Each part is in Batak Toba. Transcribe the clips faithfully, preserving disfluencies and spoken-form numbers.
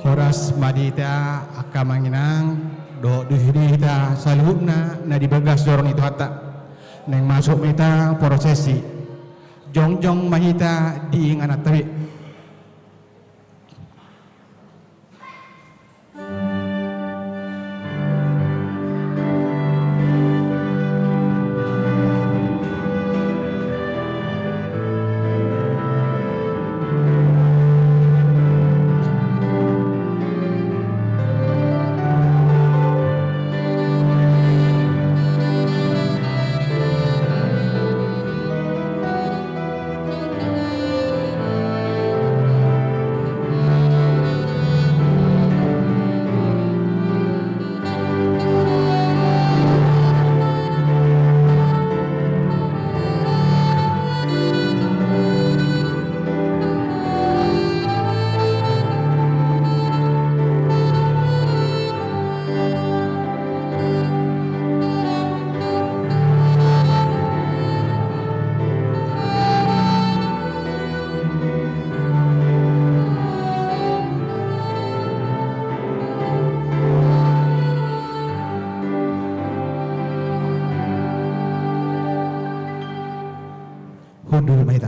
Horas ma di hita angka amang inang dohot di hita saluhutna na di bagas joro ni Tuhanta. Naeng masuk ma hita prosesi. Jongjong ma hita di ingananta be. Hundul ma hita.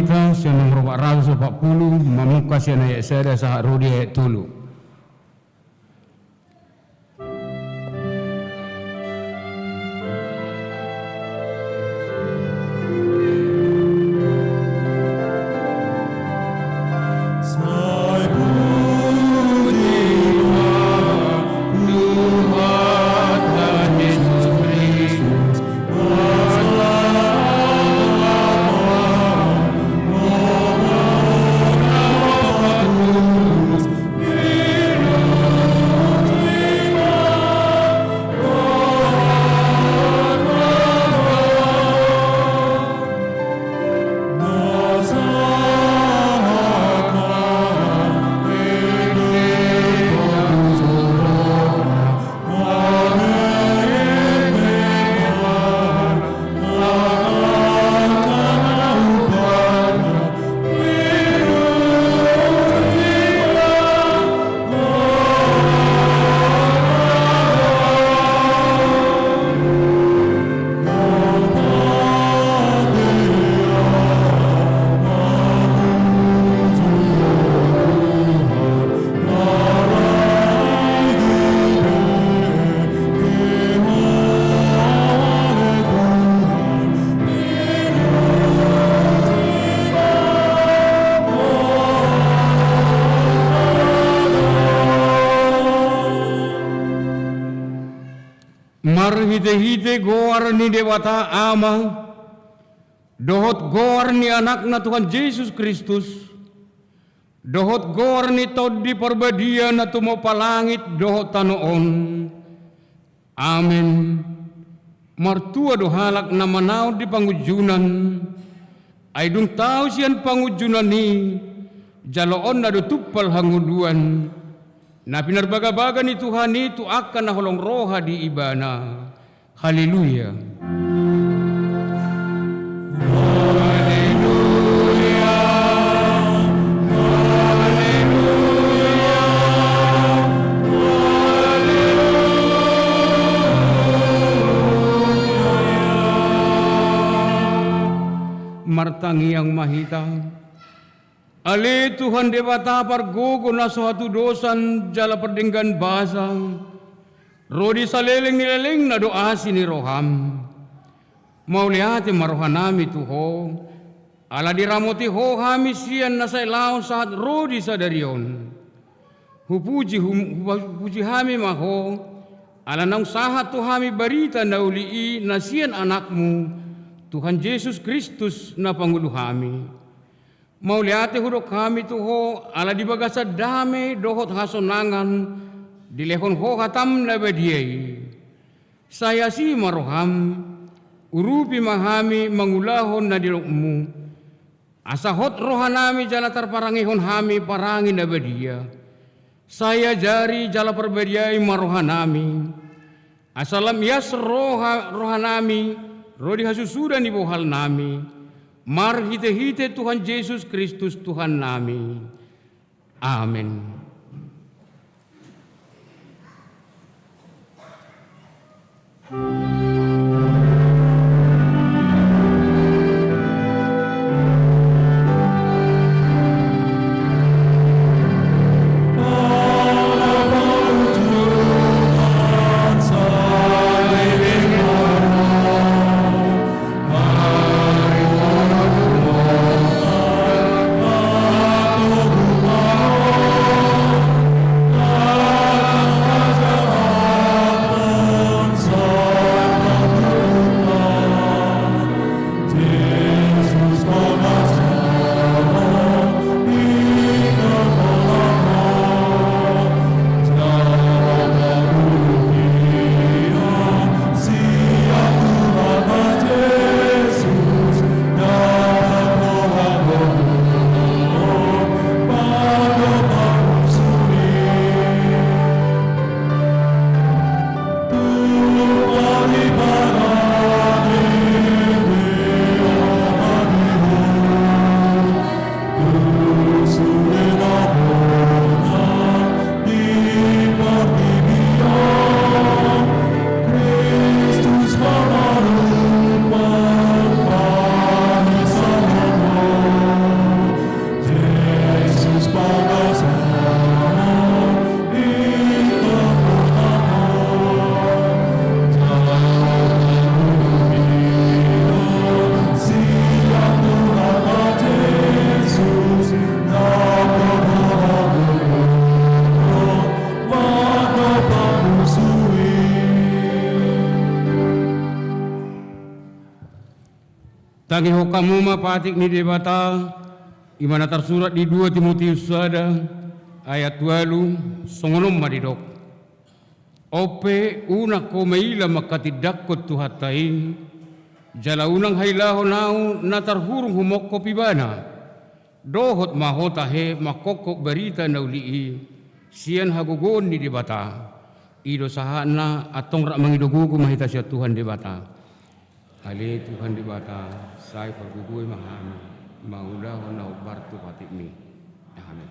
Hita sian nomor opat ratus opat pulu, mamungka sian ayat sada sahat ro di ayat tolu. Marhitehite goar ni Debata Ama, dohot goar ni Anakna Tuhan Jesus Kristus, dohot goar ni Tondi Parbadia na tumompa langit dohot tano on. Amen. Martua do halak na manaon di pangunjunan, ai dung tau sian pangunjunan i, jaloonna do tumpal hangoluan na pinarbagabaga ni Tuhan i tu angka na holong roha di Ibana. Haleluya. Martangiang ma hita. Ale Tuhan Debata pargogo na so hatudosan jala pardenggan basa, ro di saleleng ni lelengna do asi ni roham. Mauliate ma rohanami tu Ho, ala diramoti Ho hami sian na sai laon sahat ro di sadari on. Hupuji hum-, hupuji hami ma Ho, ala naung sahat tu hami barita na uli i na sian Anakmu, Tuhan Jesus Kristus na pangolu hami. Mauliate hudok hami tu Ho, ala di bagasan dame dohot hasonangan, dilehon Ho hatam na badia i. Sai asi ma roham, urupi ma hami mangulahon na nidokmu. Asa hot rohanami jala tarparangehon hami parange na badia. Sai ajari jala parbadiai ma rohanami. Asa lam ias roha, rohanami, ro di hasusuda ni bohalnami. Marhitehite Tuhan Jesus Kristus Tuhannami. Amen. Tangihon hamu ma patik ni Debata, i ma na tarsurat di dua Timoteus sada, ayat ualu, songon on ma didok. On pe unang ho maila manghatindanghon Tuhanta i, jala unang hailahon ahu na tarhurung humongkop ibana. Dohot ma ho tahe mangkongkop barita na uli i, sian hagogoon ni Debata. I do sahatna, antong rap mangido gogo ma hita sian Tuhan Debata. Ale Tuhan Debata, sai pargogoi ma hami, mangulahon na hombar tu patikmi. Amen.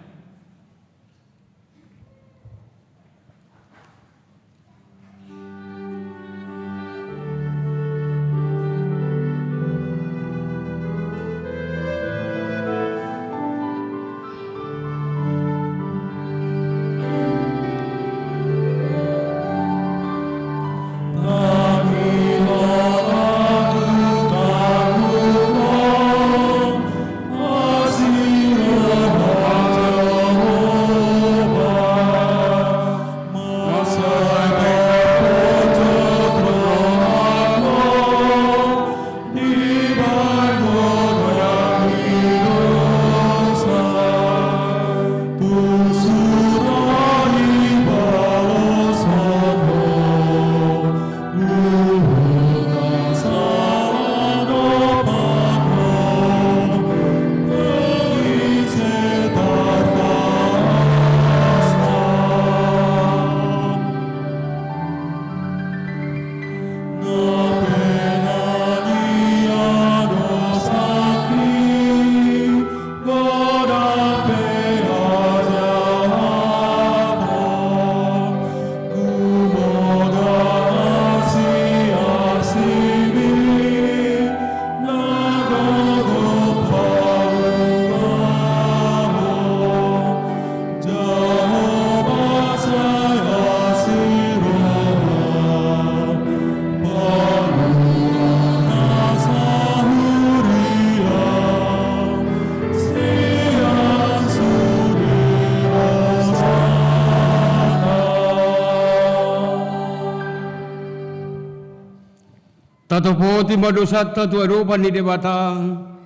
Tatopoti ma dosanta tu adopan ni Debata,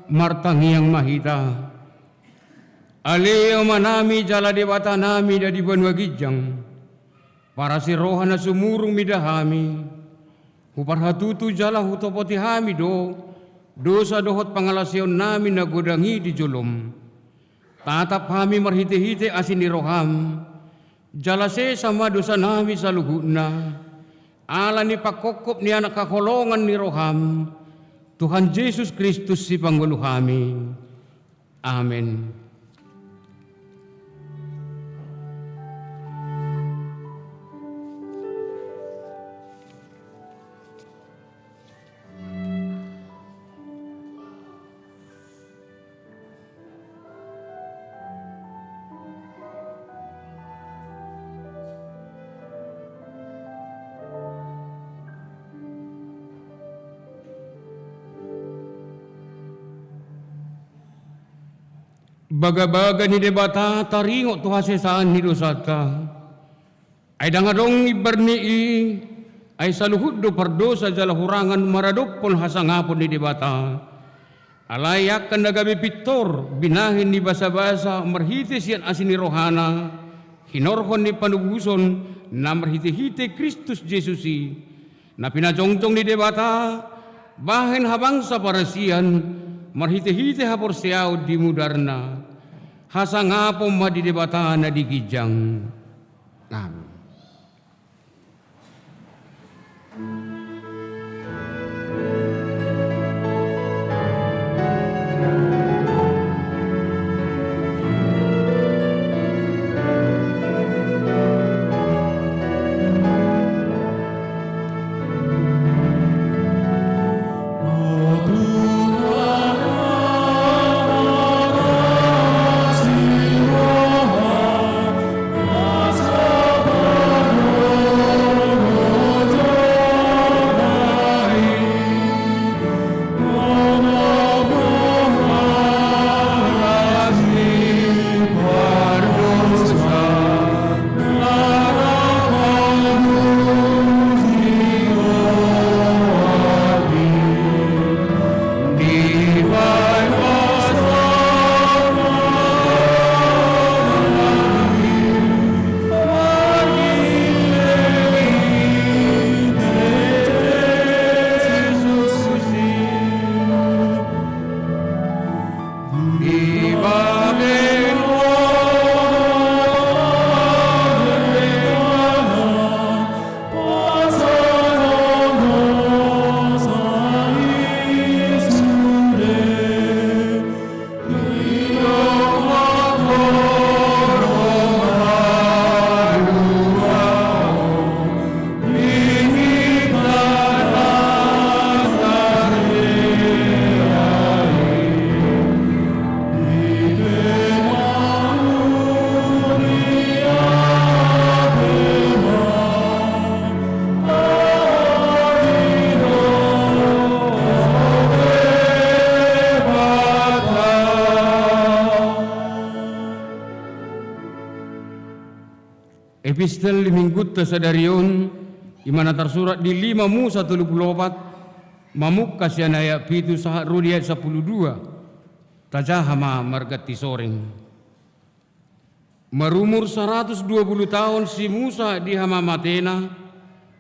martangiang ma hita. Ale Amanami jala Debatanami na di banua ginjang, parasi roha na sumurung mida hami, huparhatutu jala hutopoti hami do dosa dohot pangalaseonnami na godang i di jolom. Tatap hami marhitehite asi ni roham, jala sesa ma dosanami saluhutna, ala ni pangkongkop ni Anak haholongan ni roham, Tuhan Jesus Kristus Sipanggoluhami. Amen. Bagabaga ni Debata taringot tu hasesaan ni dosanta. Ai ndang adong imbar ni i, ai saluhut do pardosa jala hurangan maradophon hasangapon ni Debata. Alai angka na gabe pintor binahen ni basabasa marhite sian asi ni rohana, hinorhon ni panobuson na marhitehite Kristus Jesus i, na pinajongjong ni Debata bahen habangsa parasian marhitehite haporseaon di mudarna. Hasangapon ma di Debata na di ginjang. Amen. Epistel di Minggunta sadari on, i ma na tarsurat di lima Musa tolu pulu opat, mamungka sian ayat pitu sahat ro di ayat sampulu dua. Tajaha ma marganti soreng. Marumur saratus dua pulu taon si Musa di hamamatena,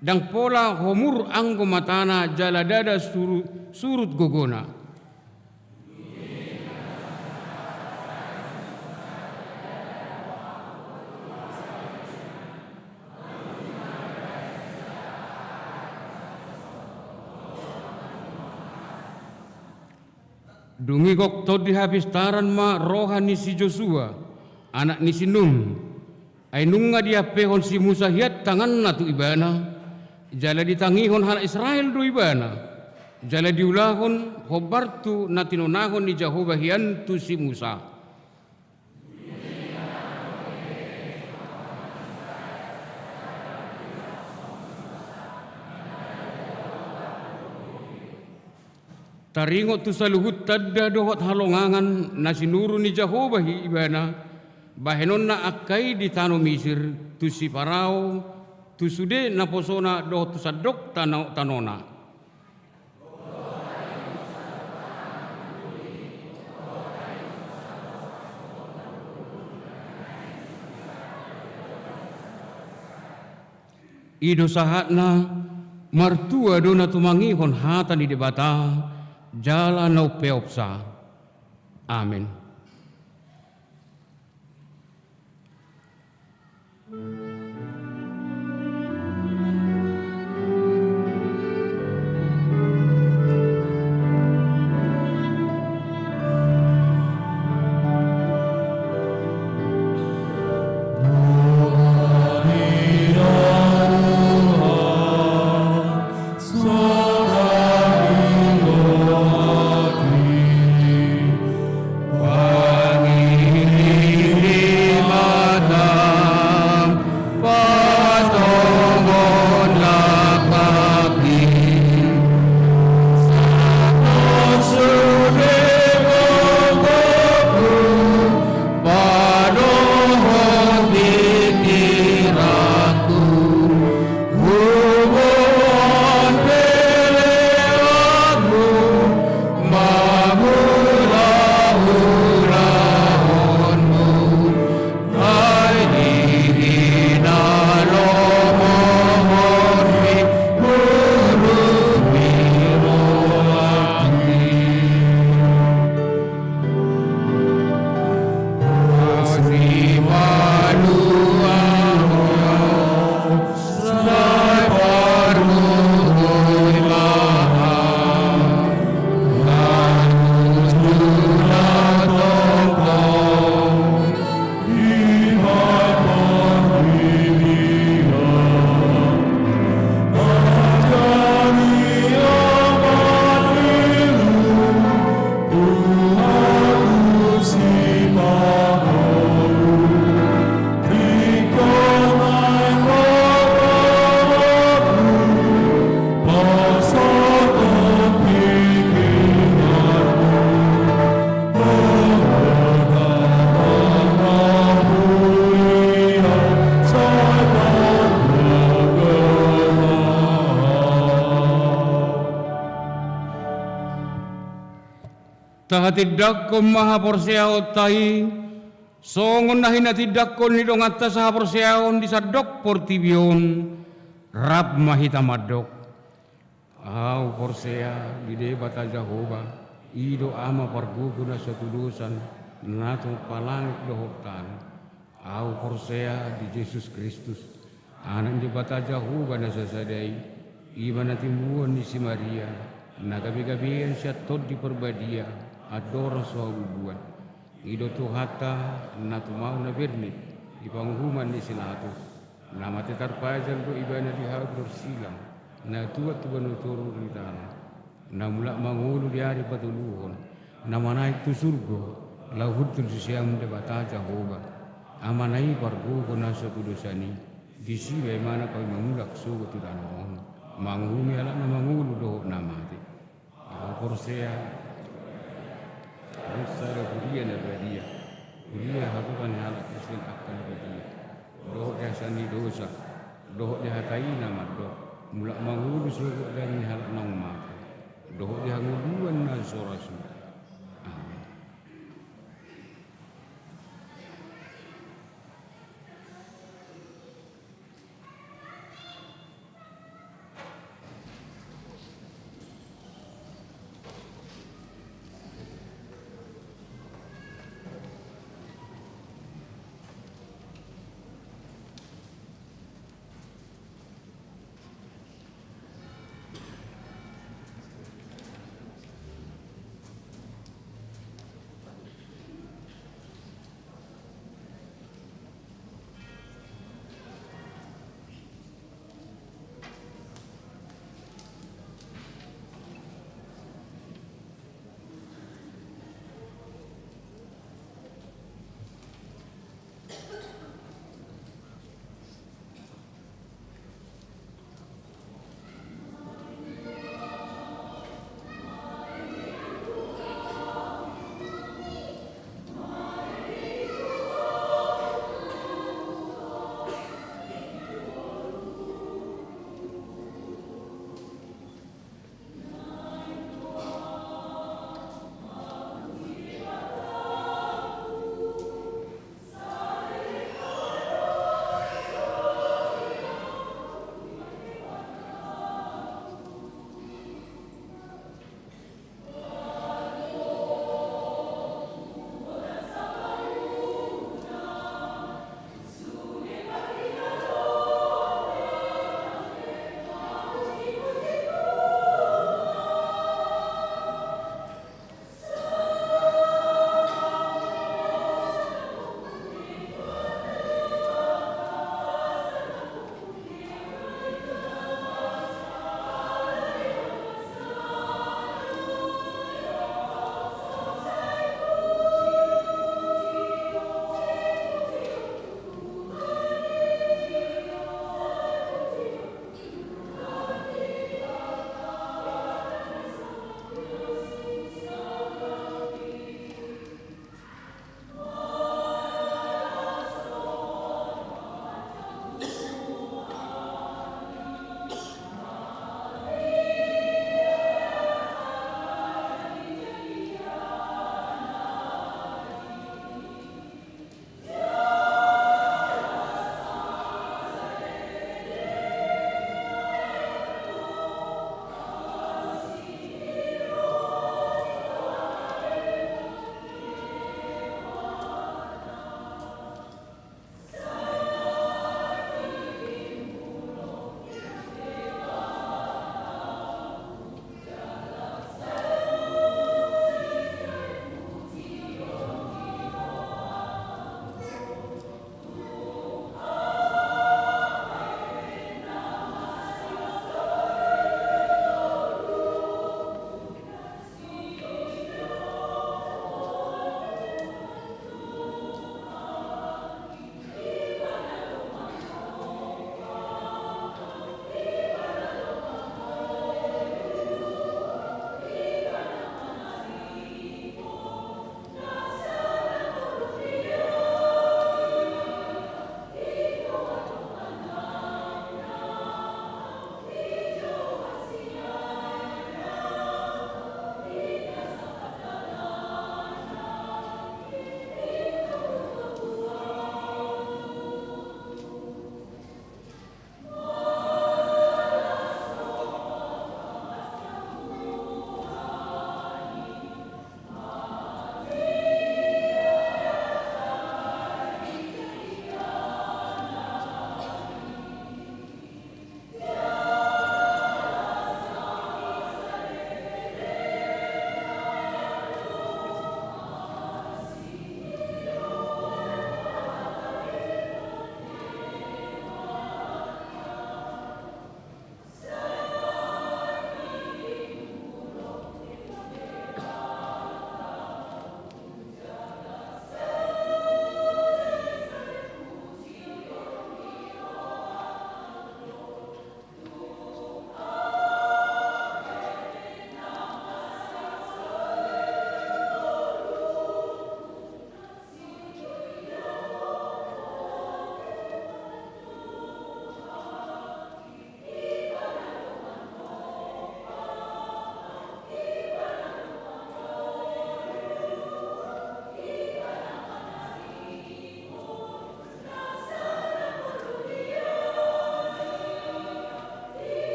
ndang pola homur anggo matana jala ndada suru-, surut gogona. Dung i gok tondi hapistaran ma roha ni si Josua, anak ni si Nun. Ai nunga diampehon si Musa hian tanganna tu ibana, jala ditangihon halak Israel do ibana, jala diulahon hombar tu na tinonahon ni Jahowa hian tu si Musa. Taringot tu saluhut tanda dohot halongangan na sinuru ni Jahowa hi ibana, bahenonna angka i di tano Misir, tu si Parao, tu sude naposona dohot tu sandok tano-, tanona. I do sahatna, martua do na tumangihon hata ni Debata, jala na umpeopsa. Amen. Tahatindangkon ma haporseaonta i, songon na hinatindangkon ni donganta sahaporseaon di sandok portibi on, rap ma hita mandok. Ahu porsea di Debata Jahowa, i do Ama pargogo na satudosan, na tumompa langit dohot tano. Ahu porsea di Jesus Kristus, Anak ni Debata Jahowa na sasada i, i ma na timubuan ni si Maria, na gabegabean sian Tondi Parbadia, andorang so habubuan. I do Tuhanta, na tumau na bernit, di panguhuman ni si Pilatus. Na mate tarpajal do ibana di habu dorsilang, na tuat tu banua toru ni tano. Na mulak mangolu di ari patoluhon, na manaek tu surgo, laho hundul tu siamun Debata Jahowa. Amana i pargogo na satudosan i, disi ma ibana gabe mamulak sogot tu tano on, manguhumi halak na mangolu dohot na mate. Ahu porsea, ro sada huria na badia, huria hatopan ni halak Kristen angka na badia, dohot di hasandit Sai na mandok, mulak mangolu sogot daging ni halak naung mate, dohot di hangoluan na so ra suda. Amin.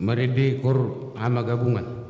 Marende Kor Ama Gabungan.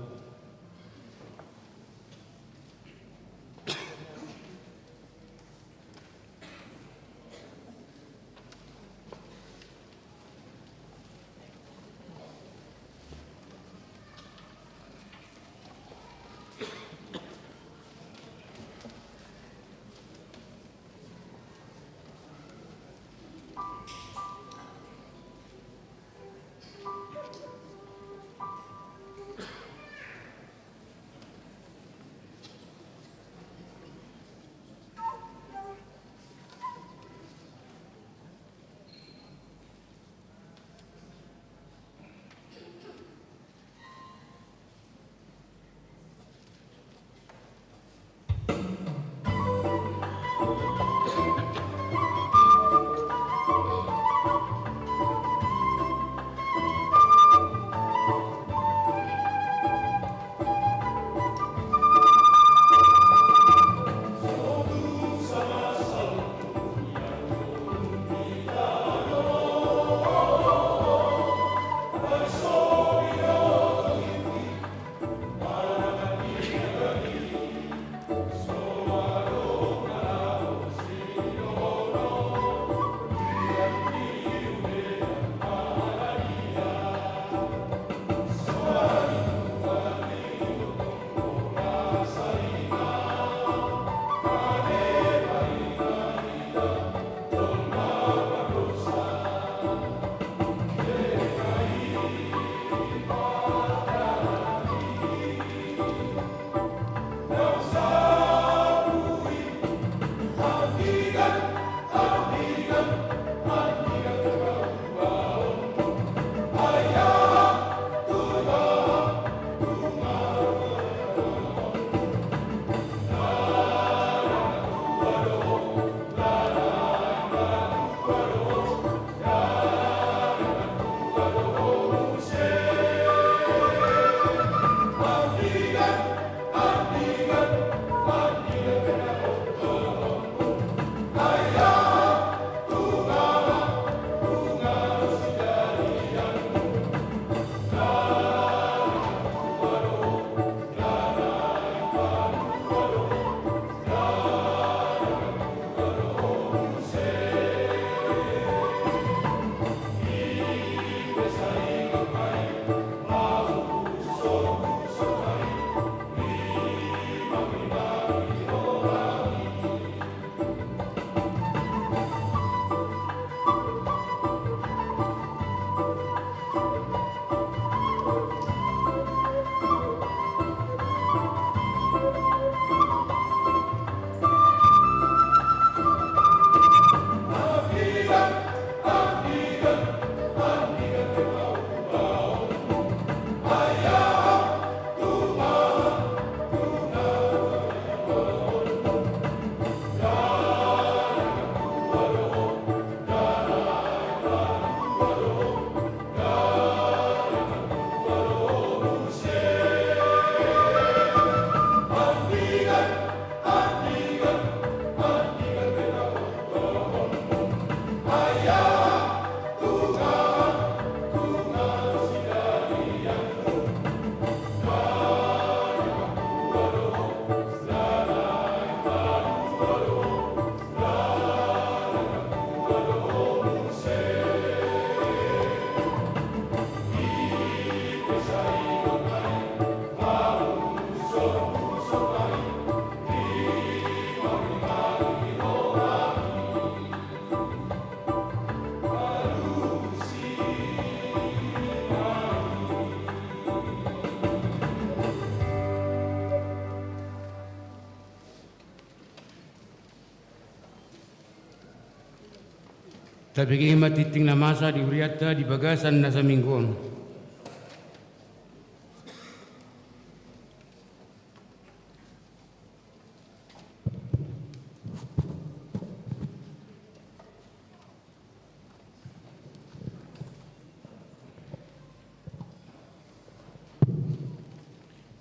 Tabege ma tingting na masa di hurianta di bagasan na saminggu on.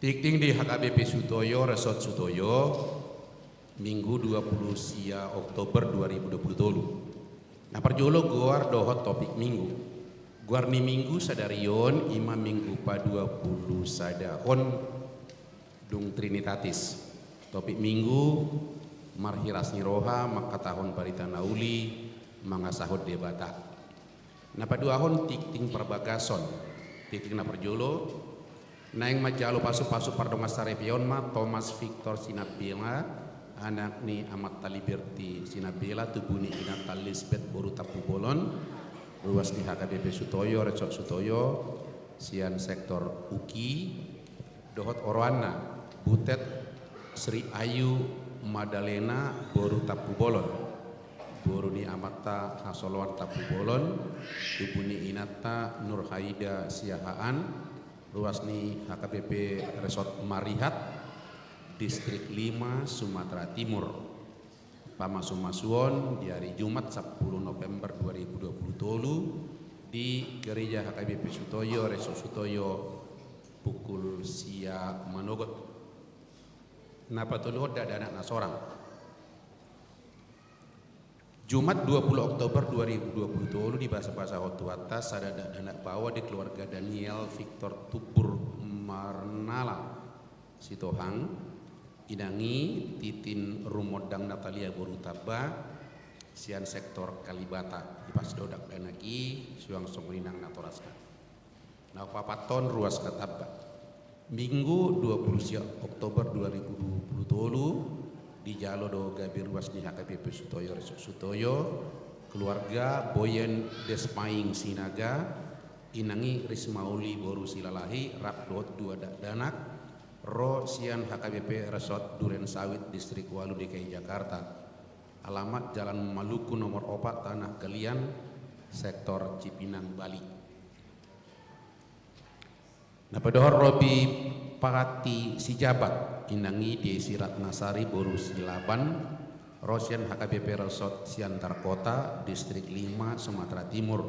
Tingting di H K B P Sutoyo, Resort Sutoyo, Minggu dua puluh sia Oktober dua ribu dua puluh tolu. Na parjolo goar dohot topik Minggu. Goar ni Minggu sadari on i ma Minggu paduapulusadahon dung Trinitatis. Topik Minggu: marhiras ni roha mangkatahon barita na uli mangasahon Debata. Na paduahon tingting parbagason. Tingting na parjolo, naeng manjalo pasupasu pardongansaripeon ma Thomas Victor Sinambela, anak ni amanta Liberty Sinambela, tubu ni inanta Lisbeth boru Tampubolon, ruas ni H K B P Sutoyo, Resort Sutoyo, sian sektor Uki, dohot oroanna, Butet Sri Ayu Madalena boru Tampubolon, boru ni amanta Hasoloan Tampubolon, tubu ni inanta Nurhaida Siahaan, ruas ni H K B P Resort Marihat, Distrik lima, Sumatera Timur. Pamasumasuon di ari Jumat sampulu November dua ribu dua puluh tolu di Gereja H K B P Sutoyo, Resort Sutoyo, pukul sia manogot. Na patoluhon, dakdanak na sorang. Jumat dua puluh Oktober dua ribu dua puluh tolu dibasabasahon Tuhanta sada dakdanak baoa di keluarga Daniel Victor Tumbur Marnala Sitohang, inang i Titin Rumondang Natalia boru Tamba, sian sektor Kalibata. Dipasidok dakdanak i suang songon i nang natorasna. Na paopathon, ruas na tamba. Minggu dua puluh sia Oktober dua ribu dua puluh tolu dijalo do gabe ruas ni H K B P Sutoyo, Resort Sutoyo, keluarga Boyen Despaing Sinaga, inang i Rismauli boru Silalahi, rap dohot dua dakdanak, ro sian H K B P Resort Duren Sawit, Distrik ualu, D K I Jakarta. Alamat Jalan Maluku nomor opat, Tanah Galian, sektor Cipinang, Bali. Na paduahon, Robi Pati Sijabat, inang i Desi Ratnasari boru Silaban, ro sian H K B P Resort Siantar Kota, Distrik lima, Sumatera Timur.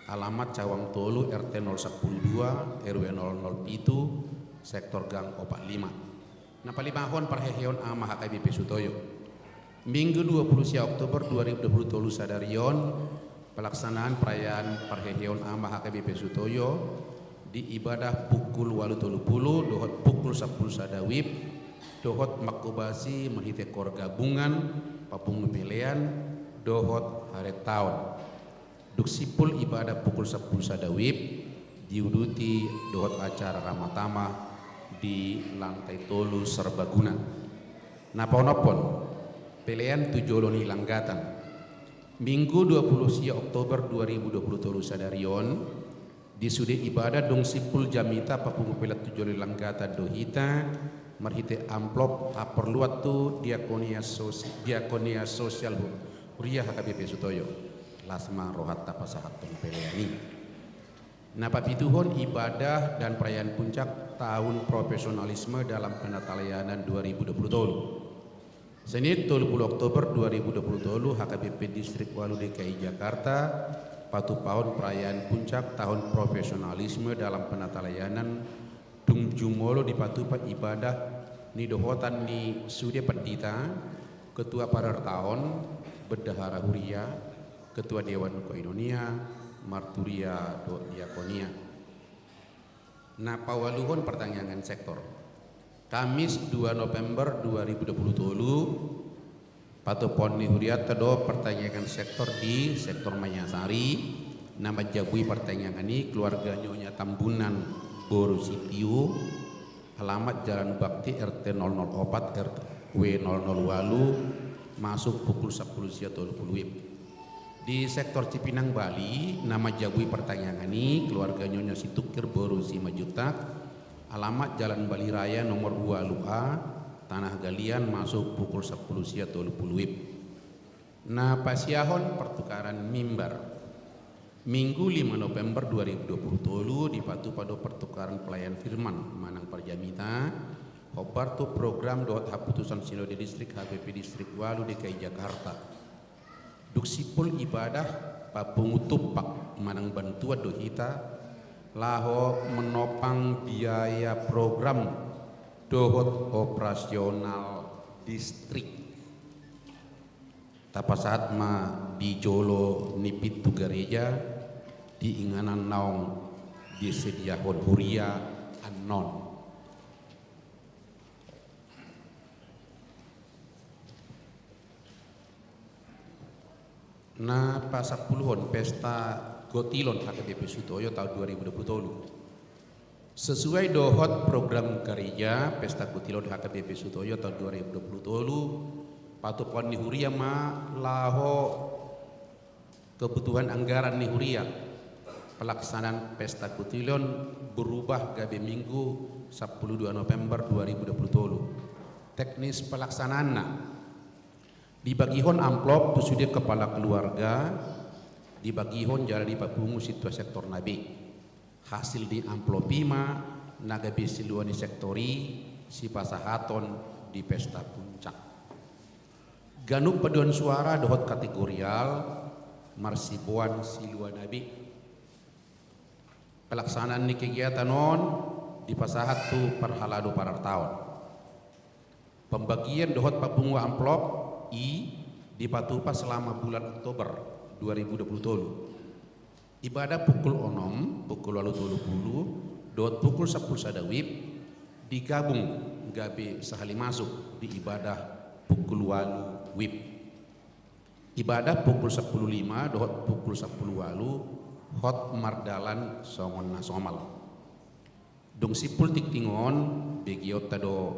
Alamat Cawang tolu, R T nol sampulu dua, R W nol nol pitu, sektor Gang opat lima. Na palimahon, parheheon ama H K B P Sutoyo. Minggu dua puluh sia Oktober dua ribu dua puluh tolu sadari on, pelaksanaan perayaan parheheon ama H K B P Sutoyo di ibadah pukul ualu tolu pulu dohot pukul sampulu sada wib, dohot mangkobasi marhite koor gabungan, papungu pelean, dohot haretaon. Dung simpul ibadah pukul sampulu sada wib, diuduti dohot acara ramah tamah di lantai tolu serbaguna. Na paonomhon, pelean tu jolo ni langgatan. Minggu dua puluh sia Oktober dua ribu dua puluh tolu sadari on, di sude ibadah dung simpul jamita papungu pelean tu jolo ni langgatan do hita marhite amplop haporluan tu diakonia sosi-, diakonia sosial hu-, huria H K B P Sutoyo. Las ma rohanta pasahathon pelean i. Na papituhon, ibadah dan perayaan puncak tahun profesionalisme dalam penatalayanan dua ribu dua puluh tolu. Senin tolu pulu Oktober dua ribu dua puluh tolu, H K B P Distrik ualu D K I Jakarta patupahon perayaan puncak tahun profesionalisme dalam penatalayanan. Dung jumolo dipatupa ibadah nidohotan ni sude pandita, ketua parharetaon, bendahara huria, ketua dewan koinonia, marturia dohot diakonia. Na paualuhon, partangiangan sektor. Kamis dua November dua ribu dua puluh tolu, patupaon ni hurianta do partangiangan sektor di sektor Manyasari, na manjabui partangiangan i keluarga Nyonya Tambunan boru Sitiu, alamat Jalan Bakti, R T nol nol opat, R W nol nol ualu, masuk pukul sampulu sia tolu pulu wib. Di sektor Cipinang, Bali, na manjabui partangiangan i keluarga Nyonya Situkir boru Simanjuntak, alamat Jalan Bali Raya nomor ualu A, Tanah Galian, masuk pukul sampulu sia tolu pulu wib. Na pasiahon, pertukaran mimbar. Minggu lima November dua ribu dua puluh tolu dipatupa do pertukaran pelayan firman manang parjamita, hombar tu program dohot haputusan Sinode Distrik H K B P Distrik ualu D K I Jakarta. Dung simpul ibadah, papungu tumpak manang bantuan do hita laho menopang biaya program dohot operasional distrik. Tapasahat ma di jolo ni pintu gareja, di inganan naung disediahon huria annon. Na pasampuluhon, Pesta Gotilon H K B P Sutoyo taon dua ribu dua puluh tolu. Sesuai dohot program kerja, Pesta Gotilon H K B P Sutoyo taon dua ribu dua puluh tolu patupaon ni huria ma laho kebutuhan anggaran ni huria. Pelaksanaan Pesta Gotilon berubah gabe Minggu sampulu dua November dua ribu dua puluh tolu. Teknis pelaksanaanna dibagihon amplop tu sude kepala keluarga, dibagihon jala dipapungu sintua sektor na be. Hasil ni amplop i ma na gabe silua ni sektor i sipasahaton di pesta puncak. Ganup paduan suara dohot kategorial marsiboan silua na be. Pelaksanaan ni kegiatan on dipasahat tu parhalado parartaon. Pembagian dohot papungu amplop i dipatupa selama bulan Oktober dua ribu dua puluh tolu. Ibadah pukul onom, pukul ualu tolu pulu, dohot pukul sampulu sada wib digabung gabe sahali masuk di ibadah pukul ualu wib. Ibadah pukul sampulu lima dohot pukul sampulu ualu hot mardalan songon na somal. Dung simpul tingting on, begeonta do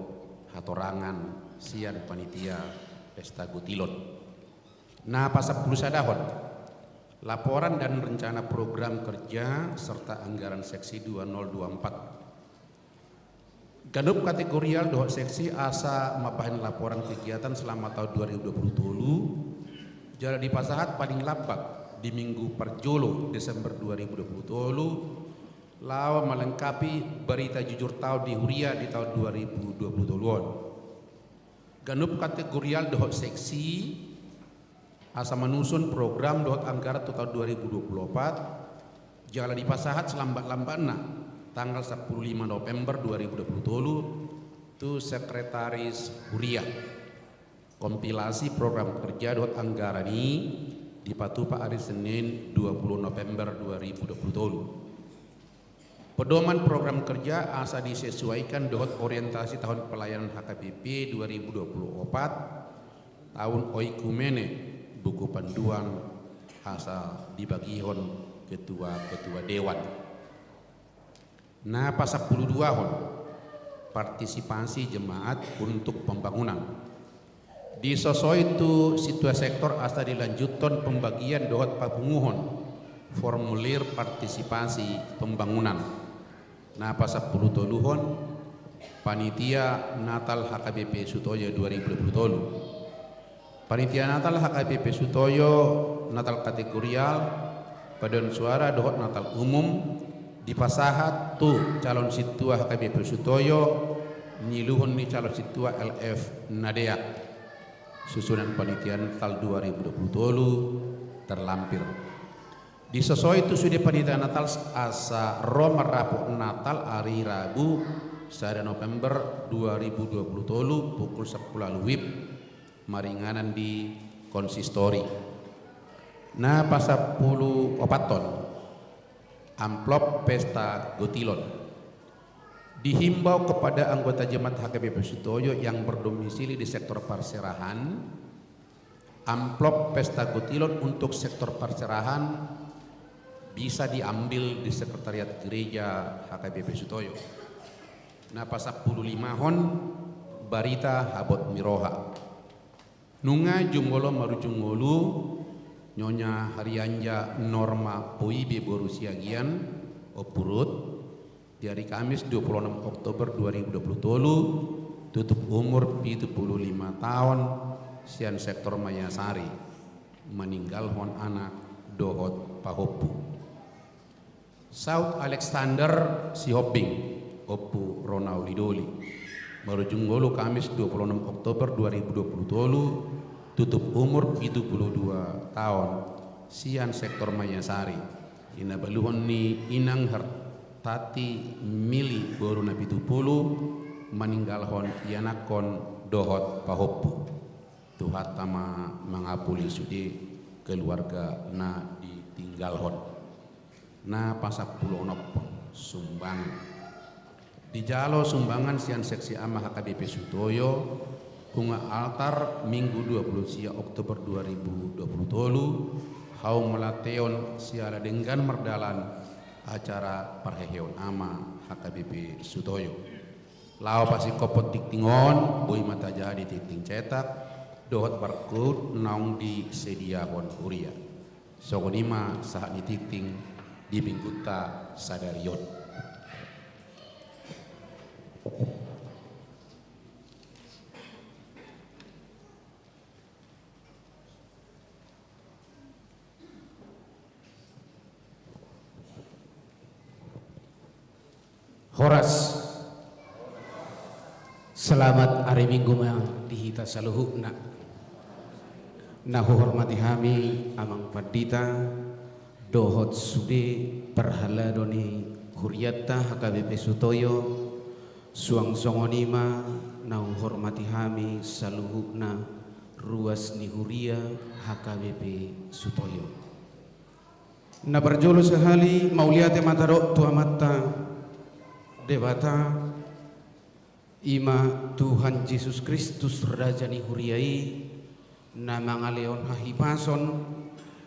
hatorangan sian panitia Pesta Gotilon. Na pasampulu sadahon, laporan dan rencana program kerja serta anggaran seksi dua nol dua empat. Ganup kategorial dohot seksi asa mambahen laporan kegiatan selama taon dua ribu dua puluh tolu, jala dipasahat paling lambat di minggu parjolo Desember dua ribu dua puluh tolu, laho melengkapi berita jujur taon di huria di taon dua ribu dua puluh tolu on. Ganup kategorial dohot seksi asa manuson program dohot anggaran tu taon dua ribu dua puluh opat, jala dipasahat selambat-lambatna tanggal sampulu lima November dua ribu dua puluh tolu tu sekretaris huria. Kompilasi program kerja dohot anggaran i dipatupa ari Senin dua puluh November dua ribu dua puluh tolu. Pedoman program kerja asa disesuaikan dohot orientasi tahun pelayanan H K B P dua ribu dua puluh opat, tahun oikumene, buku panduan asa dibagihon ketua-ketua dewan. Na pasampulu duahon, partisipasi jemaat untuk pembangunan. Disosoi tu sintua sektor asa dilanjuthon pembagian dohot papunguhon formulir partisipasi pembangunan. Na pasampulu toluhon, panitia Natal H K B P Sutoyo dua ribu dua puluh tolu. Panitia Natal H K B P Sutoyo, Natal kategorial, paduan suara dohot Natal umum, dipasahat tu calon sintua H K B P Sutoyo, ngiluhon ni calon sintua L F Nadeak. Susunan panitia Natal dua ribu dua puluh tolu terlampir. Disosoi tu sude panitia Natal asa ro marrapot Natal ari Rabu sada November dua ribu dua puluh tolu pukul sampulu ualu wib maringanan di konsistori. Na pasampulu opathon, amplop Pesta Gotilon. Dihimbau kepada anggota jemaat H K B P Sutoyo yang berdomisili di sektor parserahan, amplop Pesta Gotilon untuk sektor parserahan bisa diambil di sekretariat gereja H K B P Sutoyo. Na pasampulu limahon, barita habot ni roha. Nunga jumolo marujung ngolu Nyonya Harianja Norma Poibe boru Siagian, Ompu Rut, di ari Kamis dua puluh enam Oktober dua ribu dua puluh tolu, tutup umur pitu puluh lima taon, sian sektor Maiasari, maninggalhon anak dohot pahompu. Saut Alexander Sihombing, Ompu Ronauli Doli, marujung ngolu Kamis dua puluh enam Oktober dua ribu dua puluh tolu, tutup umur pitu puluh dua taon, sian sektor Maiasari, hinabaluhon ni inang Hertati Mili boru Napitupulu, maninggalhon ianakhon dohot pahompu. Tuhanta ma mangapuli sude keluarga na ditinggalhon. Na pasampuluonophon, sumbangan. Dijalo sumbangan sian Seksi Ama H K B P Sutoyo, nunga altar, Minggu dua puluh sia Oktober dua ribu dua puluh tolu, haumolateon siala denggan mardalan acara parheheon Ama H K B P Sutoyo. Laho pasingkophon tingting on, boi ma tajadi tingting cetak dohot barcode naung disediahon huria. Songon i ma sahat ni tingting di Minggunta sadari on. Horas. Selamat ari Minggu ma di hita saluhutna. Na huhormati hami Amang Pandita dohot sude parhalado ni hurianta H K B P Sutoyo, suang songon i ma na huhormati hami saluhutna ruas ni huria H K B P Sutoyo. Na parjolo sahali, mauliate ma tadok tu Amanta Debata, i ma Tuhan Jesus Kristus, Raja ni huria i, na mangalehon hahipason,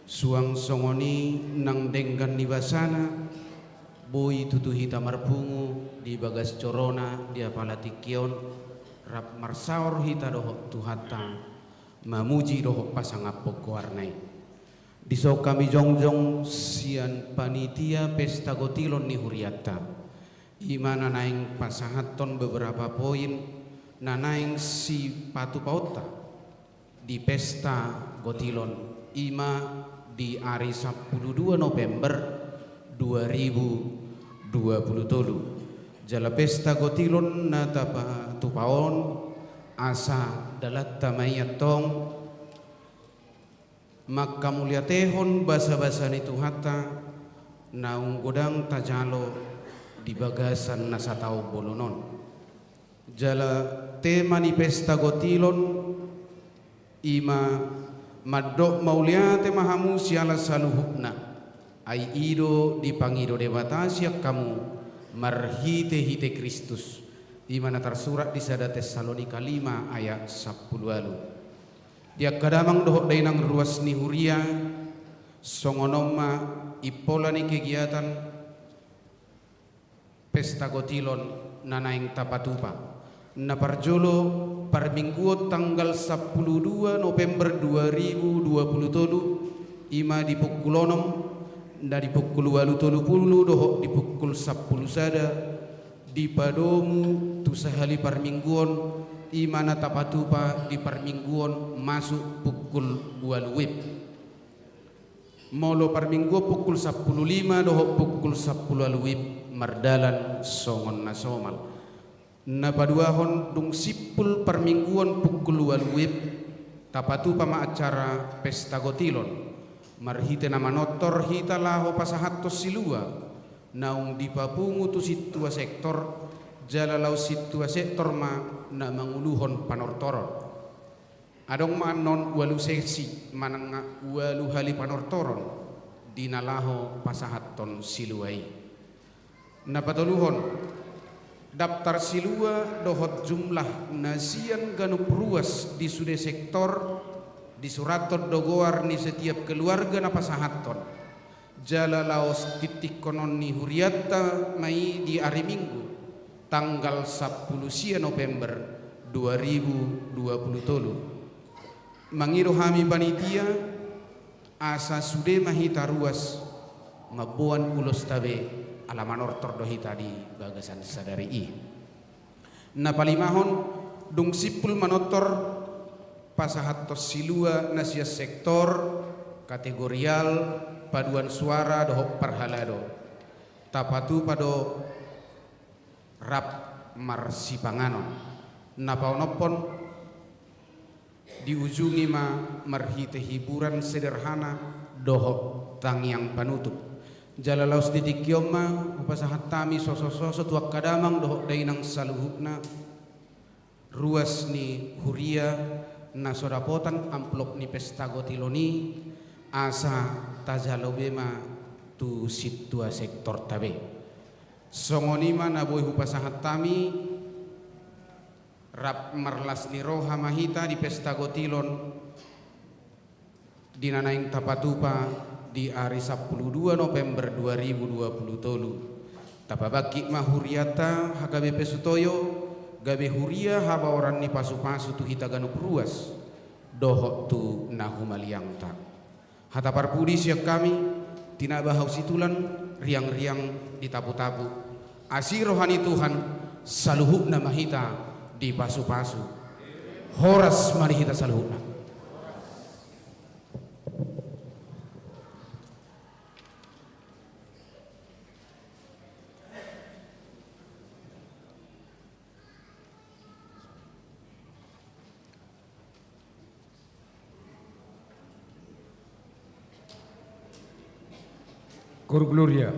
suang songon i nang denggan ni basana, boi tutu hita marpungu di bagas joro-Na di apala tingki on, rap marsaor hita dohot Tuhanta, mamuji dohot pasangaphon goar-Na i. Dison hami jongjong sian panitia pesta gotilon ni hurianta, i ma na naeng pasahathon beberapa poin na naeng sipatupaonta di pesta gotilon, i ma di ari sampulu dua November dua ribu dua puluh tolu. Jala pesta gotilon na tapatupa on, asa dalanta ma i antong manghamauliatehon basabasa ni Tuhanta naung godang tajalo di bagasan na sataon bolon on. Jala tema ni pesta gotilon i ma mandok mauliate ma hamu siala saluhutna, ai i do dipangido Debata sian hamu marhitehite Kristus, i ma na tarsurat di sada Tessalonika lima ayat sampulu ualu. Di angka damang dohot dainang ruas ni huria, songon on ma impola ni kegiatan pesta gotilon na naeng tapatupa. Na parjolo, parmingguon tanggal sampulu dua November dua ribu dua puluh tolu, i ma di pukul onom, na di pukul ualu tolu pulu dohot di pukul sampulu sada, dipadomu tu sahali parmingguon, i ma na tapatupa di parmingguon masuk pukul ualu WIB. Molo parmingguon pukul sampulu lima dohot pukul sampulu ualu WIB mardalan songon na somal. Na paduahon, dung simpul parmingguon pukul ualu WIB, tapatupa ma acara pesta gotilon. Marhite na manortor hita laho pasahathon silua naung dipapungu tu sintua sektor, jala laos sintua sektor ma na manguluhon panortoron. Adong ma annon ualu sesi manang ualu hali panortoron di na laho pasahathon silua i. Na patoluhon, daptar silua dohot jumlah na sian ganup ruas di sude sektor, disurathon do goar ni setiap keluarga na pasahathon. Jala laos tingtinghonon ni hurianta ma i di ari Minggu, tanggal sampulu sia November dua ribu dua puluh tolu. Mangido hami panitia, asa sude ma hita ruas mamboan ulosta be, ala manortor do hita di bagasan sadari i. Na palimahon, dung simpul manortor, pasahathon silua na sian sektor, kategorial, paduan suara dohot parhalado. Tapatupa do rap marsipanganon. Na paonomhon, diujungi ma marhite hiburan sederhana dohot tangiang panutup. Jala laos di tingki on ma hupasahat hami sosososo tu angka damang dohot dainang saluhutna, ruas ni huria na so dapotan amplop ni pesta gotilon i, asa tajalo be ma tu sintua sektorta be. Songon i ma na boi hupasahat hami, rap marlas ni roha ma hita di pesta gotilon di na naeng tapatupa di ari sampulu dua November dua ribu dua pulu tolu. Tapabangkit ma hurianta, hagabe pe sutoyo, gabe huria habaoran ni pasupasu tu hita ganup ruas dohot tu na humaliangta. Hata parpudi sian hami, tinaba hau situlan, riangriang di taputapu. Asi roha ni Tuhan, saluhutna ma hita dipasupasu. Horas ma di hita saluhutna. Cor Gloria.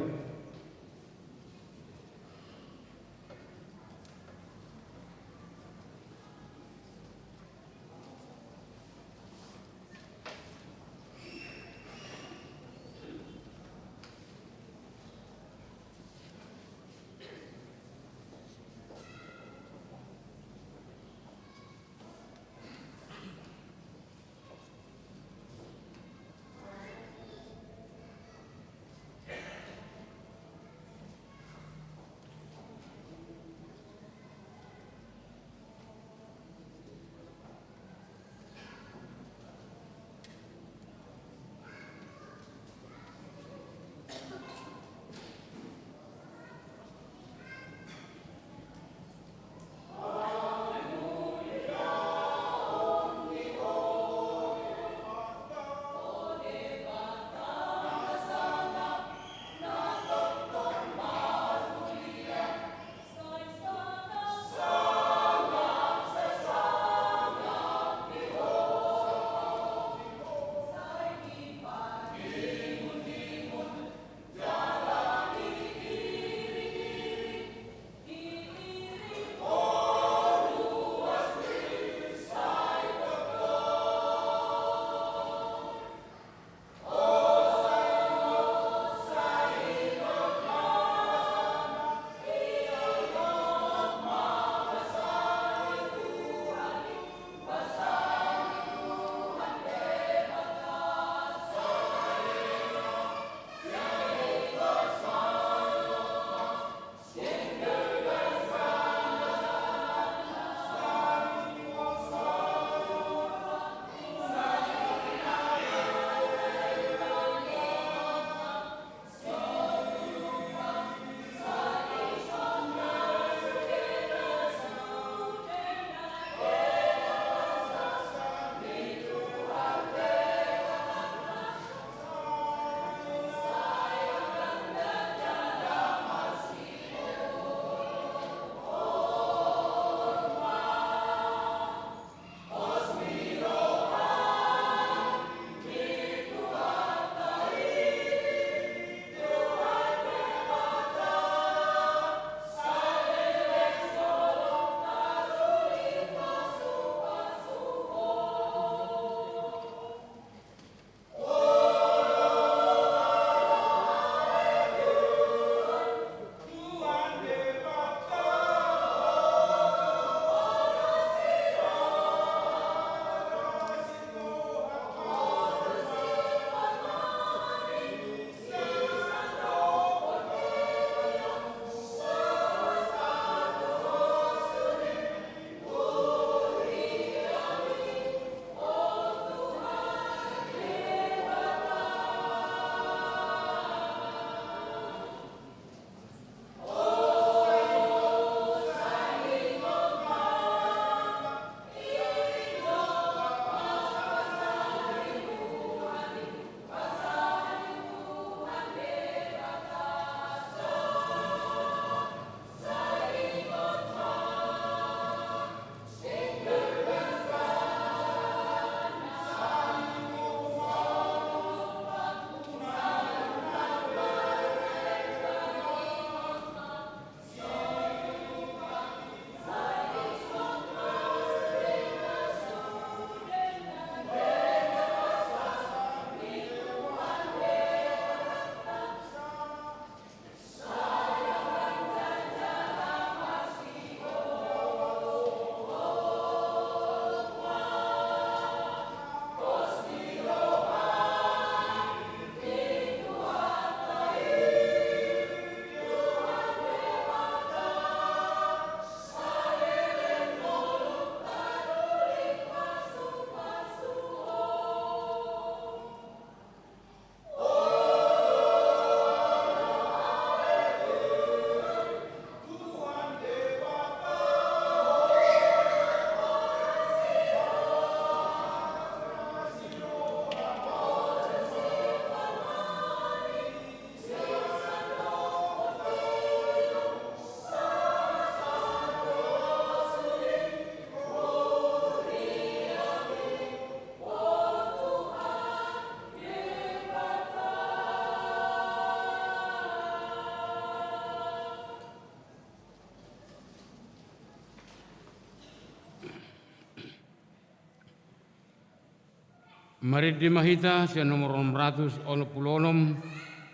Marende ma hita sian nomor onom ratus onom pulu onom,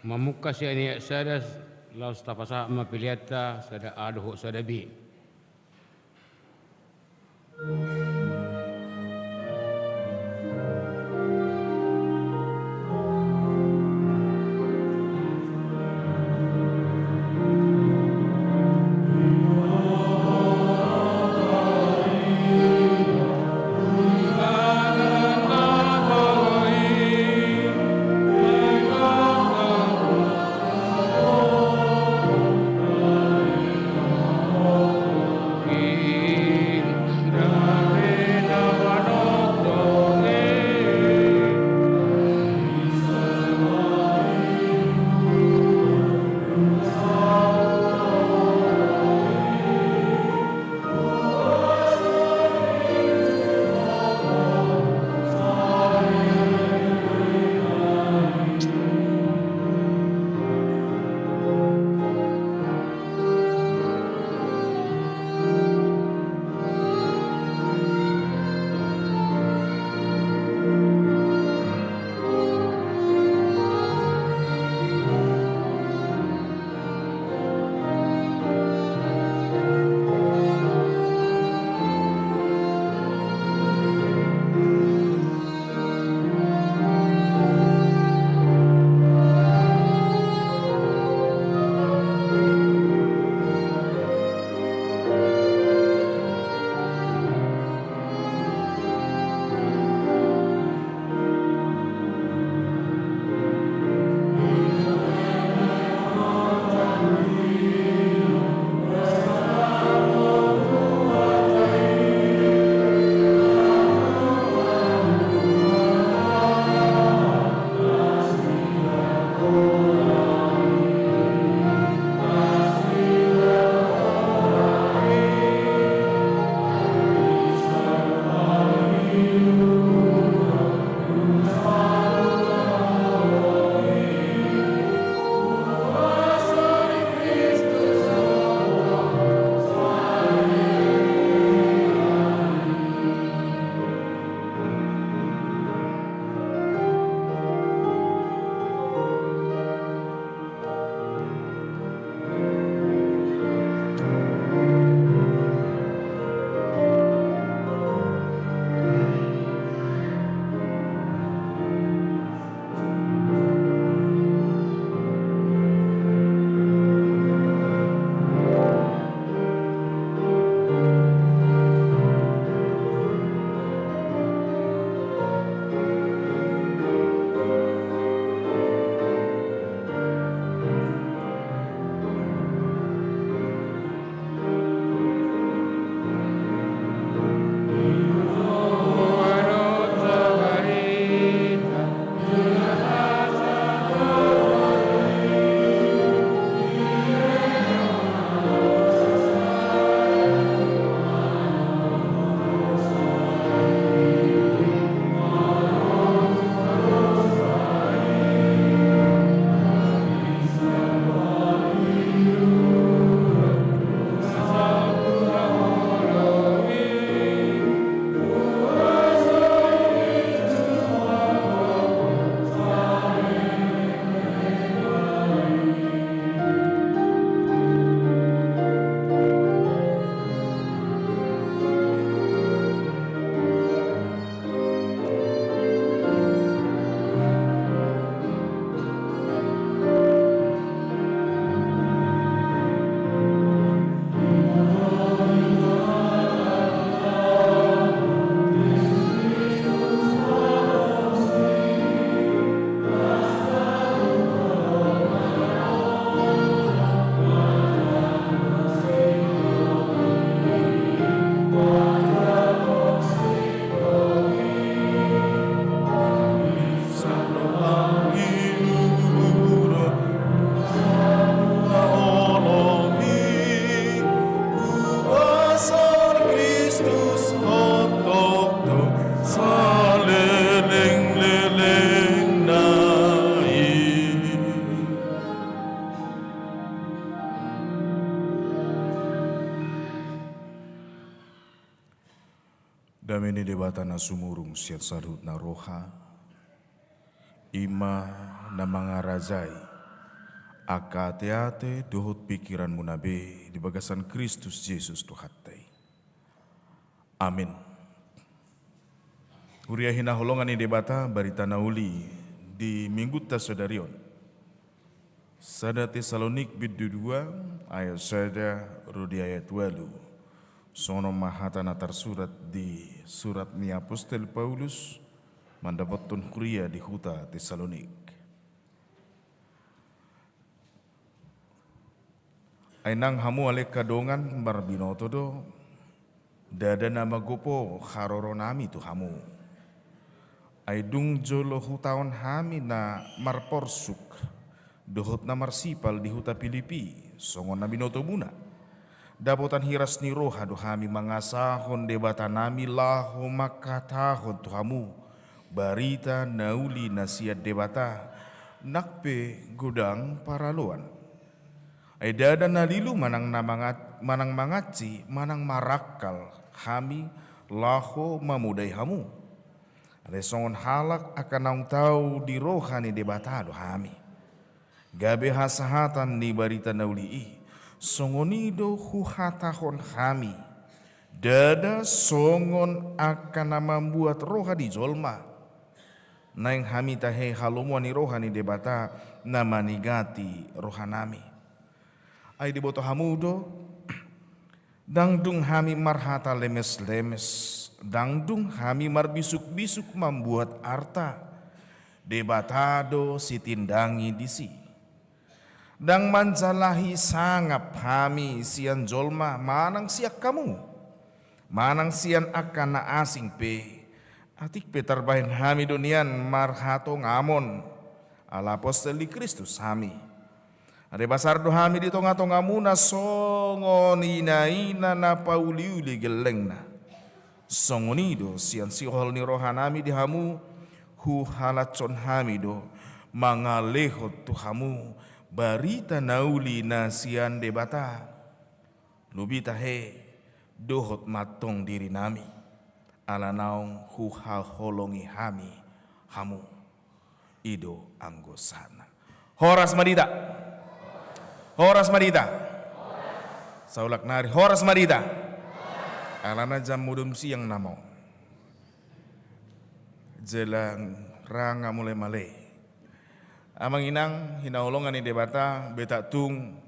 mamungka sian ayat sada, laos tapasahat ma peleanta sada A dohot sada B. Dame ni Debata na sumurung sian saluhutna roha, I ma na mangarajai angka ateate dohot pingkiranmuna be di bagasan Kristus Jesus Tuhanta i. Amin. Huria hinaholongan ni Debata, barita na uli di minggunta sadari on. Sada Tesalonik bindu dua, ayat sada ro di ayat ualu. Songon on ma hata na tarsurat di surat ni apostel Paulus mandapothon huria di huta Tesalonik. Ai nang hamu ale angka dongan marbinoto do, ndada na magopo haroronami tu hamu. Ai dung jolo hutaon hami na marporsuk dohot na marsipal di huta Pilipi, songon na binotomuna. Dapotan hiras ni roha do hami mangasahon Debatanami laho mangkatahon tu hamu barita na uli na sian Debata, nang pe godang paraloan. Ai ndada na lilu manang na mangat-, manang mangansi, manang marangkal hami laho mamodai hamu. Alai songon halak angka naung tau di roha ni Debata do hami. Gabe hasahatan ni barita na uli i, songon i do huhatahon hami. Ndada songon angka na mambuat roha di jolma. Naeng hami tahe halomoan ni roha ni Debata na manigati rohanami. Ai diboto hamu do, ndang dung hami marhata lemes-lemes, ndang dung hami marbisuk-bisuk mambuat arta. Debata do sitindangi disi. Ndang manjalahi sangap hami sian jolma manang sian hamu, manang sian angka na asing pe. Atik pe tarbahen hami do nian marhatongamon, ala apostel ni Kristus hami. Alai basar do hami di tonga-tongamuna songon ina-ina na pauliuli gellengna. Songon i do sian sihol ni rohanami di hamu, huhalashon hami do mangalehon tu hamu barita na uli na sian Debata. Lobi tahe dohot mantong dirinami, ala naung huhaholongi hami hamu. I do anggo sahatna. Horas ma di hita. Horas ma di hita. Saulak nari, horas ma di hita. Alana jam modom siang nama on. Jala ra nga mulai male. Amang inang hinaholongan ni Debata, beta tung